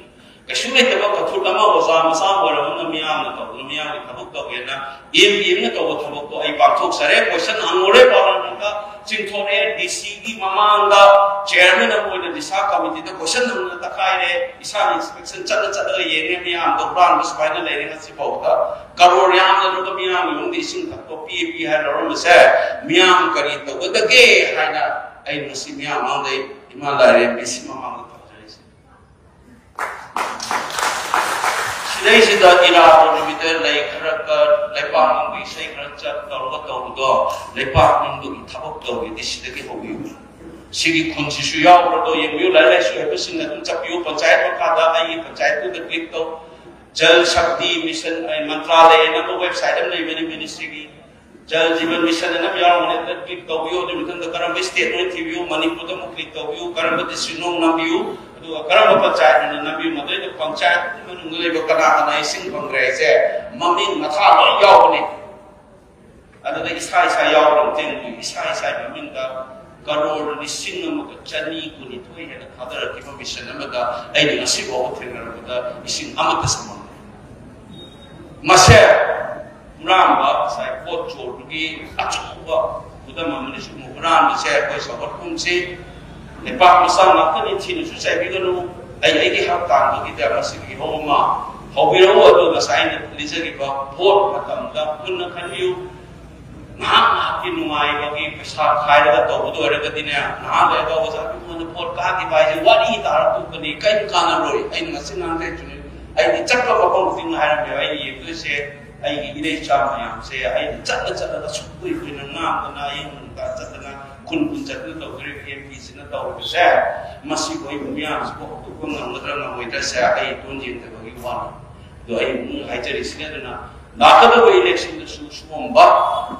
ꯀꯩꯁꯨ ꯂꯩꯇꯕ ꯀꯊꯨꯠ ꯑꯃ ꯑꯣꯖꯥ ꯃꯆꯥ ꯑꯣꯏꯔꯕꯅ ꯃꯤꯌꯥꯝꯅ ꯇꯧꯗꯅ, ꯃꯤꯌꯥꯝꯒꯤ ꯊꯕꯛ ꯇꯧꯒꯦꯅ M B M ꯅ ꯇꯧꯕ ꯊꯕꯛꯇꯣ ꯑꯩ ꯄꯥꯡꯊꯣꯛꯆꯔꯦ꯫ Question ꯍꯪꯉꯨꯔꯦ, ꯄꯥꯔꯂꯤꯌꯥꯃꯦꯟꯠꯇ ꯆꯤꯡꯊꯣꯔꯛꯑꯦ, D C ꯒꯤ ꯃꯃꯥꯡꯗ chairman ꯑꯃ ꯑꯣꯏꯅ ꯗꯤꯁꯥ committee ꯗ question ꯍꯪꯗꯅ ꯇꯛꯈꯥꯏꯔꯦ꯫ ꯏꯁꯥꯅ inspection ꯆꯠꯂ ꯆꯠꯂꯒ ꯌꯦꯡꯉꯦ, ꯃꯤꯌꯥꯝꯗꯣ ꯍꯨꯔꯥꯟꯕ ꯁꯨꯃꯥꯏꯅ ꯂꯩꯔꯦ꯫ ꯉꯁꯤ ꯐꯥꯎꯕꯗ ꯀꯔꯣꯔ ꯌꯥꯝꯅ ꯂꯨꯄꯥ ꯃꯤꯌꯥꯝꯒꯤ ꯃꯅꯨꯡꯗ ꯏꯁꯤꯡ ꯊꯛꯄ ꯄꯤ ꯄꯤ ꯍꯥꯏꯅ ꯂꯧꯔꯝꯕꯁꯦ ꯃꯤꯌꯥꯝ ꯀꯔꯤ ꯇꯧꯒꯗꯒꯦ ꯍꯥꯏꯅ ꯑꯩ ꯉꯁꯤ ꯃꯤꯌꯥꯝ ꯃꯥꯡꯗ, ꯏꯃꯥ ꯂꯥꯏꯔꯦꯝꯕꯤ ꯁꯤ ꯃꯃꯥꯡꯗ ꯊꯝꯖꯔꯤꯁꯦ꯫ ꯁꯤꯗꯩꯁꯤꯗ ꯏꯔꯥꯕꯣꯠ ꯅꯨꯃꯤꯠꯇ ꯂꯩ ꯈꯔ ꯀꯠ, ꯂꯩꯄꯥꯛ ꯅꯤꯡꯕ ꯏꯁꯩ ꯈꯔ ꯆꯠ ꯇꯧꯔꯒ ꯇꯧꯕꯗꯣ, ꯂꯩꯄꯥꯛ ꯅꯤꯡꯕꯒꯤ ꯊꯕꯛ ꯇꯧꯔꯤꯗꯤ ꯁꯤꯗꯒꯤ ꯍꯧꯕꯤꯌꯨ꯫ ꯁꯤꯒꯤ ꯈꯨꯟꯁꯤꯁꯨ ꯌꯥꯎꯕ꯭ꯔꯗꯣ ꯌꯦꯡꯕꯤꯌꯨ꯫ ꯂꯥꯏꯔꯤꯛ ꯂꯥꯏꯁꯨ ꯍꯩꯕꯁꯤꯡꯅ ꯑꯗꯨꯝ ꯆꯠꯄꯤꯌꯨ꯫ ꯄꯟꯆꯥꯌꯠ ꯃꯈꯥꯗ ꯑꯩꯒꯤ ꯄꯟꯆꯥꯌꯠꯇꯨꯗ click ꯇꯧ꯫ ꯖꯜ ꯁꯛꯇꯤ ꯃꯤꯁꯟ, ꯑꯩ, ꯃꯟꯇ꯭ꯔꯥꯂꯌ ꯑꯅ website ꯑꯃ ꯂꯩꯕꯅꯤ ministry ꯒꯤ꯫ ꯖꯜ ꯖꯤꯕꯟ ꯃꯤꯁꯟ ꯑꯅ ꯌꯥꯎꯔꯝꯒꯅꯤ, ꯑꯗꯨꯗ click ꯇꯧꯕꯤꯌꯨ꯫ ꯑꯗꯨꯒꯤ ꯃꯊꯪꯗ ꯀꯔꯝꯕ state ꯅꯣ ꯊꯤꯕꯤꯌꯨ, ꯃꯅꯤꯄꯨꯔꯗ ꯑꯃꯨꯛ click ꯇꯧꯕꯤꯌꯨ, ꯀꯔꯝꯕ district ꯅꯣ ꯅꯝꯕꯤꯌꯨ, ꯑꯗꯨꯒ ꯀꯔꯝꯕ ꯄꯟꯆꯥꯌꯠꯅꯣ ꯅꯝꯕꯤꯌꯨ꯫ ꯃꯗꯩꯗ ꯄꯟꯆꯥꯌꯠ ꯃꯅꯨꯡꯗ ꯂꯩꯕ ꯀꯅꯥ ꯀꯅꯥ ꯏꯁꯤꯡ ꯐꯪꯗ꯭ꯔꯦ ꯍꯥꯏꯁꯦ ꯃꯃꯤꯡ ꯃꯊꯥ ꯂꯣꯏ ꯌꯥꯎꯕꯅꯤ꯫ ꯑꯗꯨꯗ ꯏꯁꯥ ꯏꯁꯥ ꯌꯥꯎꯕ ꯃꯇꯦꯡ ꯏꯁꯥ ꯏꯁꯥꯒꯤ ꯃꯃꯤꯡꯗ ꯀꯔꯣꯔ ꯂꯤꯁꯤꯡ ꯑꯃꯒ ꯆꯅꯤ ꯀꯨꯟꯅꯤꯊꯣꯏ ꯍꯦꯟꯅ ꯊꯥꯗꯔꯛꯈꯤꯕ ꯃꯤꯁꯟ ꯑꯃꯗ ꯑꯩꯅ ꯉꯁꯤ ꯐꯥꯎꯕ ꯊꯦꯡꯅꯔꯛꯄꯗ ꯏꯁꯤꯡ ꯑꯃꯠꯇ ꯁꯝꯃꯝꯗꯦ꯫ ꯃꯁꯦ ꯍꯨꯔꯥꯟꯕ, ꯉꯁꯥꯏ ꯄꯣꯠ ꯆꯣꯔꯕꯒꯤ ꯑꯆꯧꯕ ꯈꯨꯗꯝ ꯑꯃꯅꯤ꯫ ꯁꯤꯒꯨꯝꯕ ꯍꯨꯔꯥꯟꯕꯁꯦ ꯑꯩꯈꯣꯏ ꯆꯥꯎꯈꯠꯐꯝꯁꯤ ꯂꯩꯄꯥꯛ ꯃꯆꯥ ꯉꯥꯛꯇꯅꯤ, ꯊꯤꯅꯁꯨ ꯆꯩꯕꯤꯒꯅꯨ꯫ ꯑꯩ ꯑꯩꯒꯤ ꯍꯛ ꯇꯥꯟꯕꯒꯤꯗ ꯃꯁꯤꯒꯤ ꯏꯍꯧ ꯑꯃ ꯍꯧꯕꯤꯔꯛꯎ꯫ ꯑꯗꯨ ꯉꯁꯥꯏ ꯑꯩꯅ ꯂꯤꯖꯈꯤꯕ ꯚꯣꯠ ꯃꯇꯝꯗ ꯃꯨꯟꯅ ꯈꯟꯕꯤꯌꯨ꯫ ꯉꯥꯏꯍꯥꯛ ꯉꯥꯏꯍꯥꯛꯀꯤ ꯅꯨꯡꯉꯥꯏꯕꯒꯤ ꯄꯩꯁꯥ ꯈꯥꯏꯔꯒ ꯇꯧꯕꯗ ꯑꯣꯏꯔꯒꯗꯤꯅꯦ, ꯉꯥꯏꯍꯥꯛ ꯂꯩꯔꯒ ꯑꯣꯖꯥ ꯏꯕꯨꯡꯉꯣꯅ ꯚꯣꯠ ꯀꯥꯈꯤꯕ ꯍꯥꯏꯁꯦ ꯋꯥꯔꯤ ꯇꯥꯔ ꯇꯣꯛꯀꯅꯤ, ꯀꯔꯤꯝ ꯀꯥꯟꯅꯔꯣꯏ꯫ ꯑꯩꯅ ꯉꯁꯤ ꯉꯥꯡꯊꯩꯗꯨꯅꯤ꯫ ꯑꯩꯗꯤ ꯆꯠꯄ ꯃꯐꯝ ꯈꯨꯗꯤꯡ ꯍꯥꯏꯔꯝꯃꯦꯕ, ꯑꯩꯅ ꯌꯦꯡꯗꯣꯏꯁꯦ ꯑꯩꯒꯤ ꯏꯔꯩꯆꯥ ꯃꯌꯥꯝꯁꯦ꯫ ꯑꯩꯅ ꯆꯠꯂ ꯆꯠꯂꯒ ꯑꯁꯨꯛ ꯀꯨꯏ ꯀꯨꯏꯅ ꯉꯥꯡꯗꯅ, ꯑꯌꯨꯛ ꯅꯨꯡꯗꯥꯡ ꯆꯠꯇꯅ ꯈꯨꯟ ꯈꯨꯟ ꯆꯠꯇꯅ ꯇꯧꯗꯣꯔꯤꯕ ꯑꯦꯝ ꯄꯤꯁꯤꯅ ꯇꯧꯔꯤꯕꯁꯦ, ꯃꯁꯤꯕꯨ ꯑꯩꯕꯨ ꯃꯤꯌꯥꯝꯁꯤꯕꯨ ꯍꯧꯗꯣꯛꯄ ꯉꯝꯒꯗ꯭ꯔꯥ ꯉꯝꯃꯣꯏꯗ꯭ꯔꯥꯁꯦ ꯑꯩ ꯇꯣꯟ ꯌꯦꯡꯗꯕꯒꯤ ꯋꯥꯅꯤ꯫ ꯑꯗꯣ ꯑꯩ ꯑꯃꯨꯛ ꯍꯥꯏꯖꯔꯤꯁꯤꯅꯤ, ꯑꯗꯨꯅ ꯂꯥꯛꯀꯗꯧꯕ ꯏꯂꯦꯛꯁꯟꯗꯁꯨ ꯁꯤꯒꯨꯝꯕ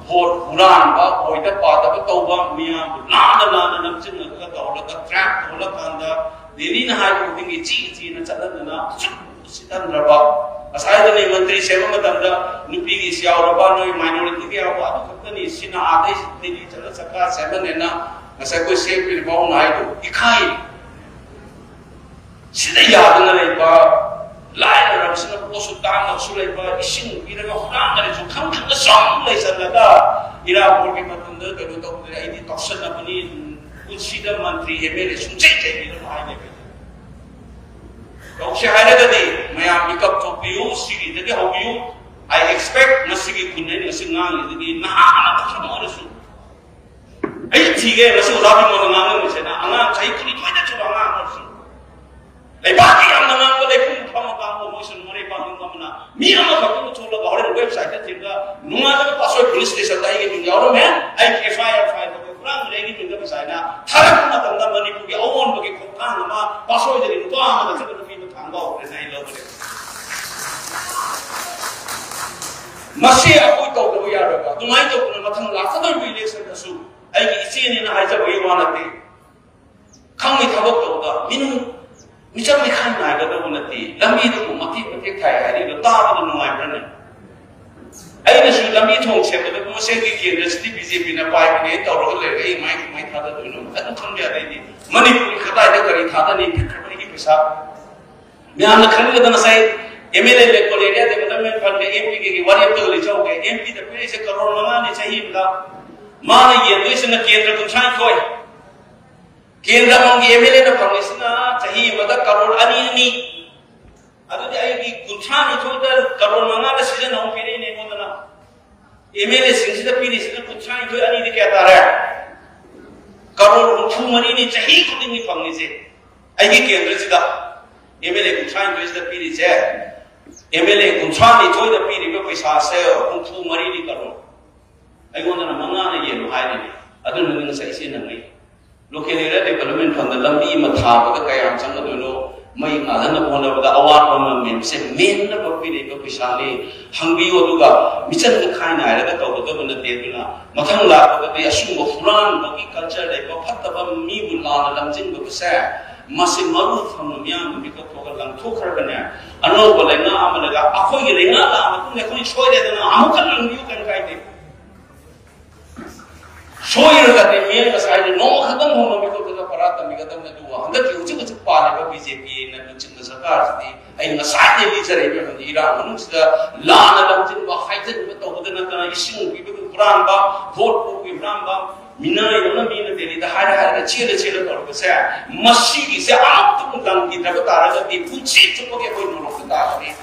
ꯚꯣꯠ ꯍꯨꯔꯥꯟꯕ, ꯑꯣꯏꯗ ꯄꯥꯗꯕ ꯇꯧꯕ, ꯃꯤꯌꯥꯝꯕꯨ ꯂꯥꯟꯅ ꯂꯥꯟꯅ ꯅꯝꯁꯤꯜꯂꯒ ꯇꯧꯍꯜꯂꯒ ꯇ꯭ꯔꯦꯞ ꯇꯧꯍꯜꯂꯀꯥꯟꯗ ꯗꯦꯜꯂꯤꯅ ꯍꯥꯏꯕ ꯈꯨꯗꯤꯡꯒꯤ ꯆꯤ ꯆꯤꯅ ꯆꯠꯍꯟꯗꯅ ꯑꯁꯨꯛ ꯁꯤꯠꯍꯟꯗ꯭ꯔꯕ, ꯉꯁꯥꯏꯗꯅꯦ ꯃꯟꯇ꯭ꯔꯤ ꯁꯦꯝꯕ ꯃꯇꯝꯗ ꯅꯨꯄꯤꯒꯤꯁꯨ ꯌꯥꯎꯔꯕ, ꯅꯣꯏ ꯃꯥꯏꯅꯣꯔꯤꯇꯤꯒꯤ ꯌꯥꯎꯕ, ꯑꯗꯨ ꯈꯛꯇꯅꯤ꯫ ꯁꯤꯅ ꯑꯥꯗꯩ ꯗꯦꯜꯂꯤ ꯆꯠꯂ ꯁꯔꯀꯥꯔ ꯁꯦꯝꯍꯟꯅꯦꯅ ꯉꯁꯥꯏ ꯑꯩꯈꯣꯏ ꯁꯤ ꯑꯦꯐ ꯄꯤ ꯄꯥꯎꯅ ꯍꯥꯏꯗꯣ ꯏꯀꯥꯏ꯫ ꯁꯤꯗ ꯌꯥꯗꯅ ꯂꯩꯕ, ꯂꯥꯏꯔꯔꯕꯁꯤꯅ ꯄꯣꯠꯁꯨ ꯇꯥꯡꯅꯁꯨ ꯂꯩꯕ, ꯏꯁꯤꯡ ꯄꯤꯔꯒ ꯍꯨꯔꯥꯟꯅꯔꯤꯁꯨ ꯈꯪ ꯈꯪꯅ ꯁꯨꯝ ꯂꯩꯁꯜꯂꯒ ꯏꯔꯥꯕꯣꯠꯀꯤ ꯃꯇꯝꯗ ꯀꯩꯅꯣ ꯇꯧꯗ꯭ꯔꯦ꯫ ꯑꯩꯗꯤ ꯇꯧꯁꯟꯅꯕꯅꯤ, ꯄꯨꯟꯁꯤꯗ ꯃꯟꯇ꯭ꯔꯤ ꯑꯦꯝ ꯑꯦꯜ ꯑꯦ ꯁꯨꯡꯆꯩ ꯆꯩꯕꯤꯔꯅꯨ ꯍꯥꯏꯅꯦꯕ꯫ ꯇꯧꯁꯦ ꯍꯥꯏꯔꯒꯗꯤ ꯃꯌꯥꯝ ꯃꯤꯀꯞ ꯊꯣꯛꯄꯤꯌꯨ, ꯁꯤꯒꯤꯗꯒꯤ ꯍꯧꯕꯤꯌꯨ꯫ I expect ꯃꯁꯤꯒꯤ ꯈꯨꯟ ꯑꯩꯅ ꯉꯁꯤ ꯉꯥꯡꯉꯤꯗꯒꯤ ꯅꯍꯥ ꯑꯃꯈꯛꯇꯪ ꯑꯣꯏꯔꯁꯨ, ꯑꯩ ꯊꯤꯒꯦ ꯉꯁꯤ ꯑꯣꯖꯥ ꯕꯤꯃꯣꯜꯅ ꯉꯥꯡꯉꯝꯃꯤꯁꯤꯅ ꯑꯉꯥꯡ ꯆꯍꯤ ꯀꯨꯟꯅꯤꯊꯣꯏꯗ ꯆꯨꯕ ꯑꯉꯥꯡ ꯑꯃꯁꯨ ꯂꯩꯕꯥꯛꯀꯤ ꯌꯥꯝꯅ ꯉꯥꯡꯕ ꯂꯩꯈꯨꯝ ꯐꯝꯃ ꯀꯥꯡꯕꯨ ꯃꯣꯏꯁꯨ ꯃꯣꯔꯦ ꯄꯥꯡꯒꯟ ꯐꯝꯅ ꯃꯤ ꯑꯃꯈꯛꯇꯕꯨ ꯊꯣꯛꯂꯒ ꯍꯣꯔꯦꯟ ꯋꯦꯕꯁꯥꯏꯠꯇ ꯊꯤꯔꯒ ꯅꯣꯡꯉꯥꯜꯂꯒ ꯄꯥꯠꯁꯣꯏ ꯄꯨꯂꯤꯁ ꯁ꯭ꯇꯦꯁꯟꯗ ꯑꯩꯒꯤ ꯃꯤꯡ ꯌꯥꯎꯔꯝꯃꯦ, ꯑꯩꯒꯤ ꯑꯦꯐ ꯑꯥꯏ ꯑꯥꯔ ꯐꯥꯏꯜ ꯇꯧꯕ ꯍꯨꯔꯥꯟꯕꯅ ꯑꯩꯒꯤ ꯃꯤꯡꯗ ꯄꯩꯁꯥ ꯍꯥꯏꯅ ꯊꯥꯔꯛꯄ ꯃꯇꯝꯗ ꯃꯅꯤꯄꯨꯔꯒꯤ ꯑꯑꯣꯟꯕꯒꯤ ꯈꯣꯡꯊꯥꯡ ꯑꯃ ꯄꯥꯠꯁꯣꯏꯗꯒꯤ ꯅꯨꯄꯥ ꯑꯃ ꯅꯠꯇ꯭ꯔꯒ ꯅꯨꯄꯤ ꯑꯃ ꯊꯥꯡꯕ ꯍꯧꯔꯦꯅ ꯑꯩ ꯂꯧꯈ꯭ꯔꯦ꯫ ꯃꯁꯤ ꯑꯩꯈꯣꯏ ꯇꯧꯗꯕ ꯌꯥꯔꯣꯏꯕ꯫ ꯑꯗꯨꯃꯥꯏꯅ ꯇꯧꯗꯅ ꯃꯊꯪ ꯂꯥꯛꯀꯗꯧꯔꯤꯕ ꯏꯂꯦꯛꯁꯟꯗꯁꯨ ꯑꯩꯒꯤ ꯏꯆꯦꯅꯦꯅ ꯍꯥꯏꯖꯕꯒꯤ ꯋꯥ ꯅꯠꯇꯦ꯫ ꯈꯪꯉꯤ ꯊꯕꯛ ꯇꯧꯕꯗ ꯃꯤꯅꯨꯡ ꯃꯤꯆꯪ ꯃꯤꯈꯥꯏ ꯅꯥꯏꯒꯗꯧꯕ ꯅꯠꯇꯦ꯫ ꯂꯝꯕꯤꯗꯨꯕꯨ ꯃꯇꯦꯛ ꯃꯇꯦꯛ ꯊꯥꯏ ꯍꯥꯏꯔꯤꯗꯣ ꯇꯥꯕꯗ ꯅꯨꯡꯉꯥꯏꯕ꯭ꯔꯅꯦ? ꯑꯩꯅꯁꯨ ꯂꯝꯕꯤ ꯊꯣꯡ ꯁꯦꯝꯕꯗ ꯃꯁꯤꯒꯤ ꯀꯦꯟꯗ꯭ꯔꯁꯤꯗꯤ ꯕꯤ ꯖꯦ ꯄꯤꯅ ꯄꯥꯏꯕꯅꯦ ꯇꯧꯔꯒ ꯂꯩꯔꯒ ꯑꯩ ꯃꯥꯏ ꯀꯃꯥꯏꯅ ꯊꯥꯗꯗꯣꯏꯅꯣ? ꯑꯗꯨ ꯈꯪꯕ ꯌꯥꯗꯦ꯫ ꯑꯩꯗꯤ ꯃꯅꯤꯄꯨꯔꯒꯤ ꯀꯗꯥꯏꯗ ꯀꯔꯤ ꯊꯥꯗꯅꯤ? ꯄꯤꯛꯈ꯭ꯔꯕ ꯑꯩꯒꯤ ꯄꯩꯁꯥ ꯃꯌꯥꯝꯅ ꯈꯪꯕꯤꯒꯗꯕ ꯉꯁꯥꯏ M L A local area development ꯐꯟꯒ ꯑꯦꯝ ꯄꯤꯒꯤ ꯋꯥꯔꯦꯞꯇꯒ ꯂꯩꯖꯍꯧꯒꯦ꯫ ꯑꯦꯝ ꯄꯤꯗ ꯄꯤꯔꯤꯁꯦ ꯀꯔꯣꯔ ꯃꯉꯥꯅꯤ ꯆꯍꯤ ꯑꯃꯗ꯫ ꯃꯥꯅ ꯌꯦꯟꯗꯣꯏꯁꯤꯅ ꯀꯦꯟꯗ꯭ꯔ ꯀꯨꯟꯊ꯭ꯔꯥꯅꯤꯊꯣꯏ꯫ ꯀꯦꯟꯗ꯭ꯔ ꯑꯃꯃꯝꯒꯤ ꯑꯦꯝ ꯑꯦꯜ ꯑꯦꯅ ꯐꯪꯉꯤꯁꯤꯅ ꯆꯍꯤ ꯑꯃꯗ ꯀꯔꯣꯔ ꯑꯅꯤ ꯑꯅꯤ꯫ ꯑꯗꯨꯗꯤ ꯑꯩꯒꯤ ꯀꯨꯟꯊ꯭ꯔꯥꯅꯤꯊꯣꯏꯗ ꯀꯔꯣꯔ ꯃꯉꯥꯗ ꯁꯤꯖꯟ ꯑꯍꯨꯝ ꯄꯤꯔꯛꯏꯅꯦ ꯑꯩꯉꯣꯟꯗꯅ꯫ ꯑꯦꯝ ꯑꯦꯜ ꯑꯦꯁꯤꯡꯁꯤꯗ ꯄꯤꯔꯤꯁꯤꯅ ꯀꯨꯟꯊ꯭ꯔꯥꯅꯤꯊꯣꯏ ꯑꯅꯤꯗꯤ ꯀꯌꯥ ꯇꯥꯔꯦ? ꯀꯔꯣꯔ ꯍꯨꯝꯐꯨ ꯃꯔꯤꯅꯤ ꯆꯍꯤ ꯈꯨꯗꯤꯡꯒꯤ ꯐꯪꯉꯤꯁꯦ꯫ ꯑꯩꯒꯤ ꯀꯦꯟꯗ꯭ꯔꯁꯤꯗ ꯑꯦꯝ ꯑꯦꯜ ꯑꯦ ꯀꯨꯟꯊ꯭ꯔꯥꯅꯤꯊꯣꯏꯁꯤꯗ ꯄꯤꯔꯤꯁꯦ, ꯑꯦꯝ ꯑꯦꯜ ꯑꯦ ꯀꯨꯟꯊ꯭ꯔꯥꯅꯤꯊꯣꯏꯗ ꯄꯤꯔꯤꯕ ꯄꯩꯁꯥꯁꯦ ꯍꯨꯝꯐꯨ ꯃꯔꯤꯅꯤ ꯀꯔꯣꯔ꯫ ꯑꯩꯉꯣꯟꯗꯅ ꯃꯉꯥꯅ ꯌꯦꯜꯂꯨ ꯍꯥꯏꯔꯤꯅꯤ꯫ ꯑꯗꯨ ꯉꯁꯥꯏ ꯏꯆꯦ ꯅꯪꯉꯤ꯫ Local Area Development Fund ꯂꯝꯕꯤ ꯑꯃ ꯊꯥꯕꯗ ꯀꯌꯥꯝ ꯆꯪꯒꯗꯣꯏꯅꯣ? ꯃꯩ ꯉꯥꯜꯍꯟꯅꯕ ꯍꯣꯠꯅꯕꯗ ꯑꯋꯥꯠꯄ ꯑꯃ ꯃꯦꯝꯁꯦ ꯃꯦꯟꯅꯕ ꯄꯤꯔꯤꯕ ꯄꯩꯁꯥꯅꯤ꯫ ꯍꯪꯕꯤꯌꯨ, ꯑꯗꯨꯒ ꯃꯤꯆꯪ ꯃꯤꯈꯥꯏ ꯅꯥꯏꯔꯒ ꯇꯧꯒꯗꯕ ꯅꯠꯇꯦ꯫ ꯑꯗꯨꯅ ꯃꯊꯪ ꯂꯥꯛꯄꯗꯗꯤ ꯑꯁꯤꯒꯨꯝꯕ ꯍꯨꯔꯥꯟꯕꯒꯤ culture ꯂꯩꯕ, ꯐꯠꯇꯕ, ꯃꯤꯕꯨ ꯂꯥꯟꯅ ꯂꯝꯖꯤꯡꯕꯁꯦ, ꯃꯁꯤ ꯃꯔꯨ ꯐꯪꯅ ꯃꯤꯌꯥꯝꯅ ꯃꯤꯀꯞ ꯊꯣꯛꯑꯒ ꯂꯪꯊꯣꯛꯈ꯭ꯔꯒꯅꯦ, ꯑꯅꯧꯕ ꯂꯩꯉꯥꯛ ꯑꯃ ꯂꯩꯔꯒ ꯑꯩꯈꯣꯏꯒꯤ ꯂꯩꯉꯥꯛ ꯂꯥꯛꯑ ꯃꯇꯨꯡꯗ ꯑꯩꯈꯣꯏ ꯁꯣꯏꯔꯦꯗꯅ ꯑꯃꯨꯛꯀ ꯂꯪꯕꯤꯌꯨ, ꯀꯔꯤꯝ ꯀꯥꯏꯗꯦ꯫ ꯁꯣꯏꯔꯒꯗꯤ ꯃꯤꯌꯥꯝ ꯉꯁꯥꯏꯗꯤ ꯅꯣꯡꯃ ꯈꯛꯇꯪ ꯍꯣꯡꯕ ꯃꯤꯀꯨꯞꯇꯨꯗ ꯄꯔꯥ ꯇꯝꯕꯤꯒꯗꯕꯅꯤ꯫ ꯑꯗꯨꯕꯨ ꯍꯟꯗꯛꯀꯤ ꯍꯧꯖꯤꯛ ꯍꯧꯖꯤꯛ ꯄꯥꯜꯂꯤꯕ ꯕꯤ ꯖꯦ ꯄꯤꯅ ꯂꯨꯆꯤꯡꯕ ꯁꯔꯀꯥꯔꯁꯤꯗꯤ ꯑꯩ ꯉꯁꯥꯏꯗꯒꯤ ꯂꯤꯖꯔꯛꯏꯕ ꯑꯃꯅꯤ, ꯏꯔꯥꯡ ꯃꯅꯨꯡꯁꯤꯗ ꯂꯥꯟꯅ ꯂꯝꯖꯤꯡꯕ, ꯍꯥꯏꯖꯤꯟꯕ ꯇꯧꯕꯗ ꯅꯠꯇꯅ ꯏꯁꯤꯡ ꯄꯤꯕꯒꯤ ꯍꯨꯔꯥꯟꯕ, ꯚꯣꯠ ꯄꯨꯕꯒꯤ ꯍꯨꯔꯥꯟꯕ, ꯃꯤꯅꯥꯏ ꯑꯃ ꯃꯤꯅ ꯗꯦꯜꯂꯤꯗ ꯍꯥꯏꯔ ꯍꯥꯏꯔꯒ ꯆꯦꯜꯂ ꯆꯦꯜꯂ ꯇꯧꯔꯤꯕꯁꯦ, ꯃꯁꯤꯒꯤꯁꯦ ꯑꯃꯨꯛꯇꯪ ꯂꯪꯈꯤꯗ꯭ꯔꯕ ꯇꯥꯔꯒꯗꯤ ꯄꯨꯟꯁꯤ ꯆꯨꯞꯄꯒꯤ ꯑꯩꯈꯣꯏ ꯅꯣꯔꯣꯛꯇ ꯇꯥꯔꯅꯤ꯫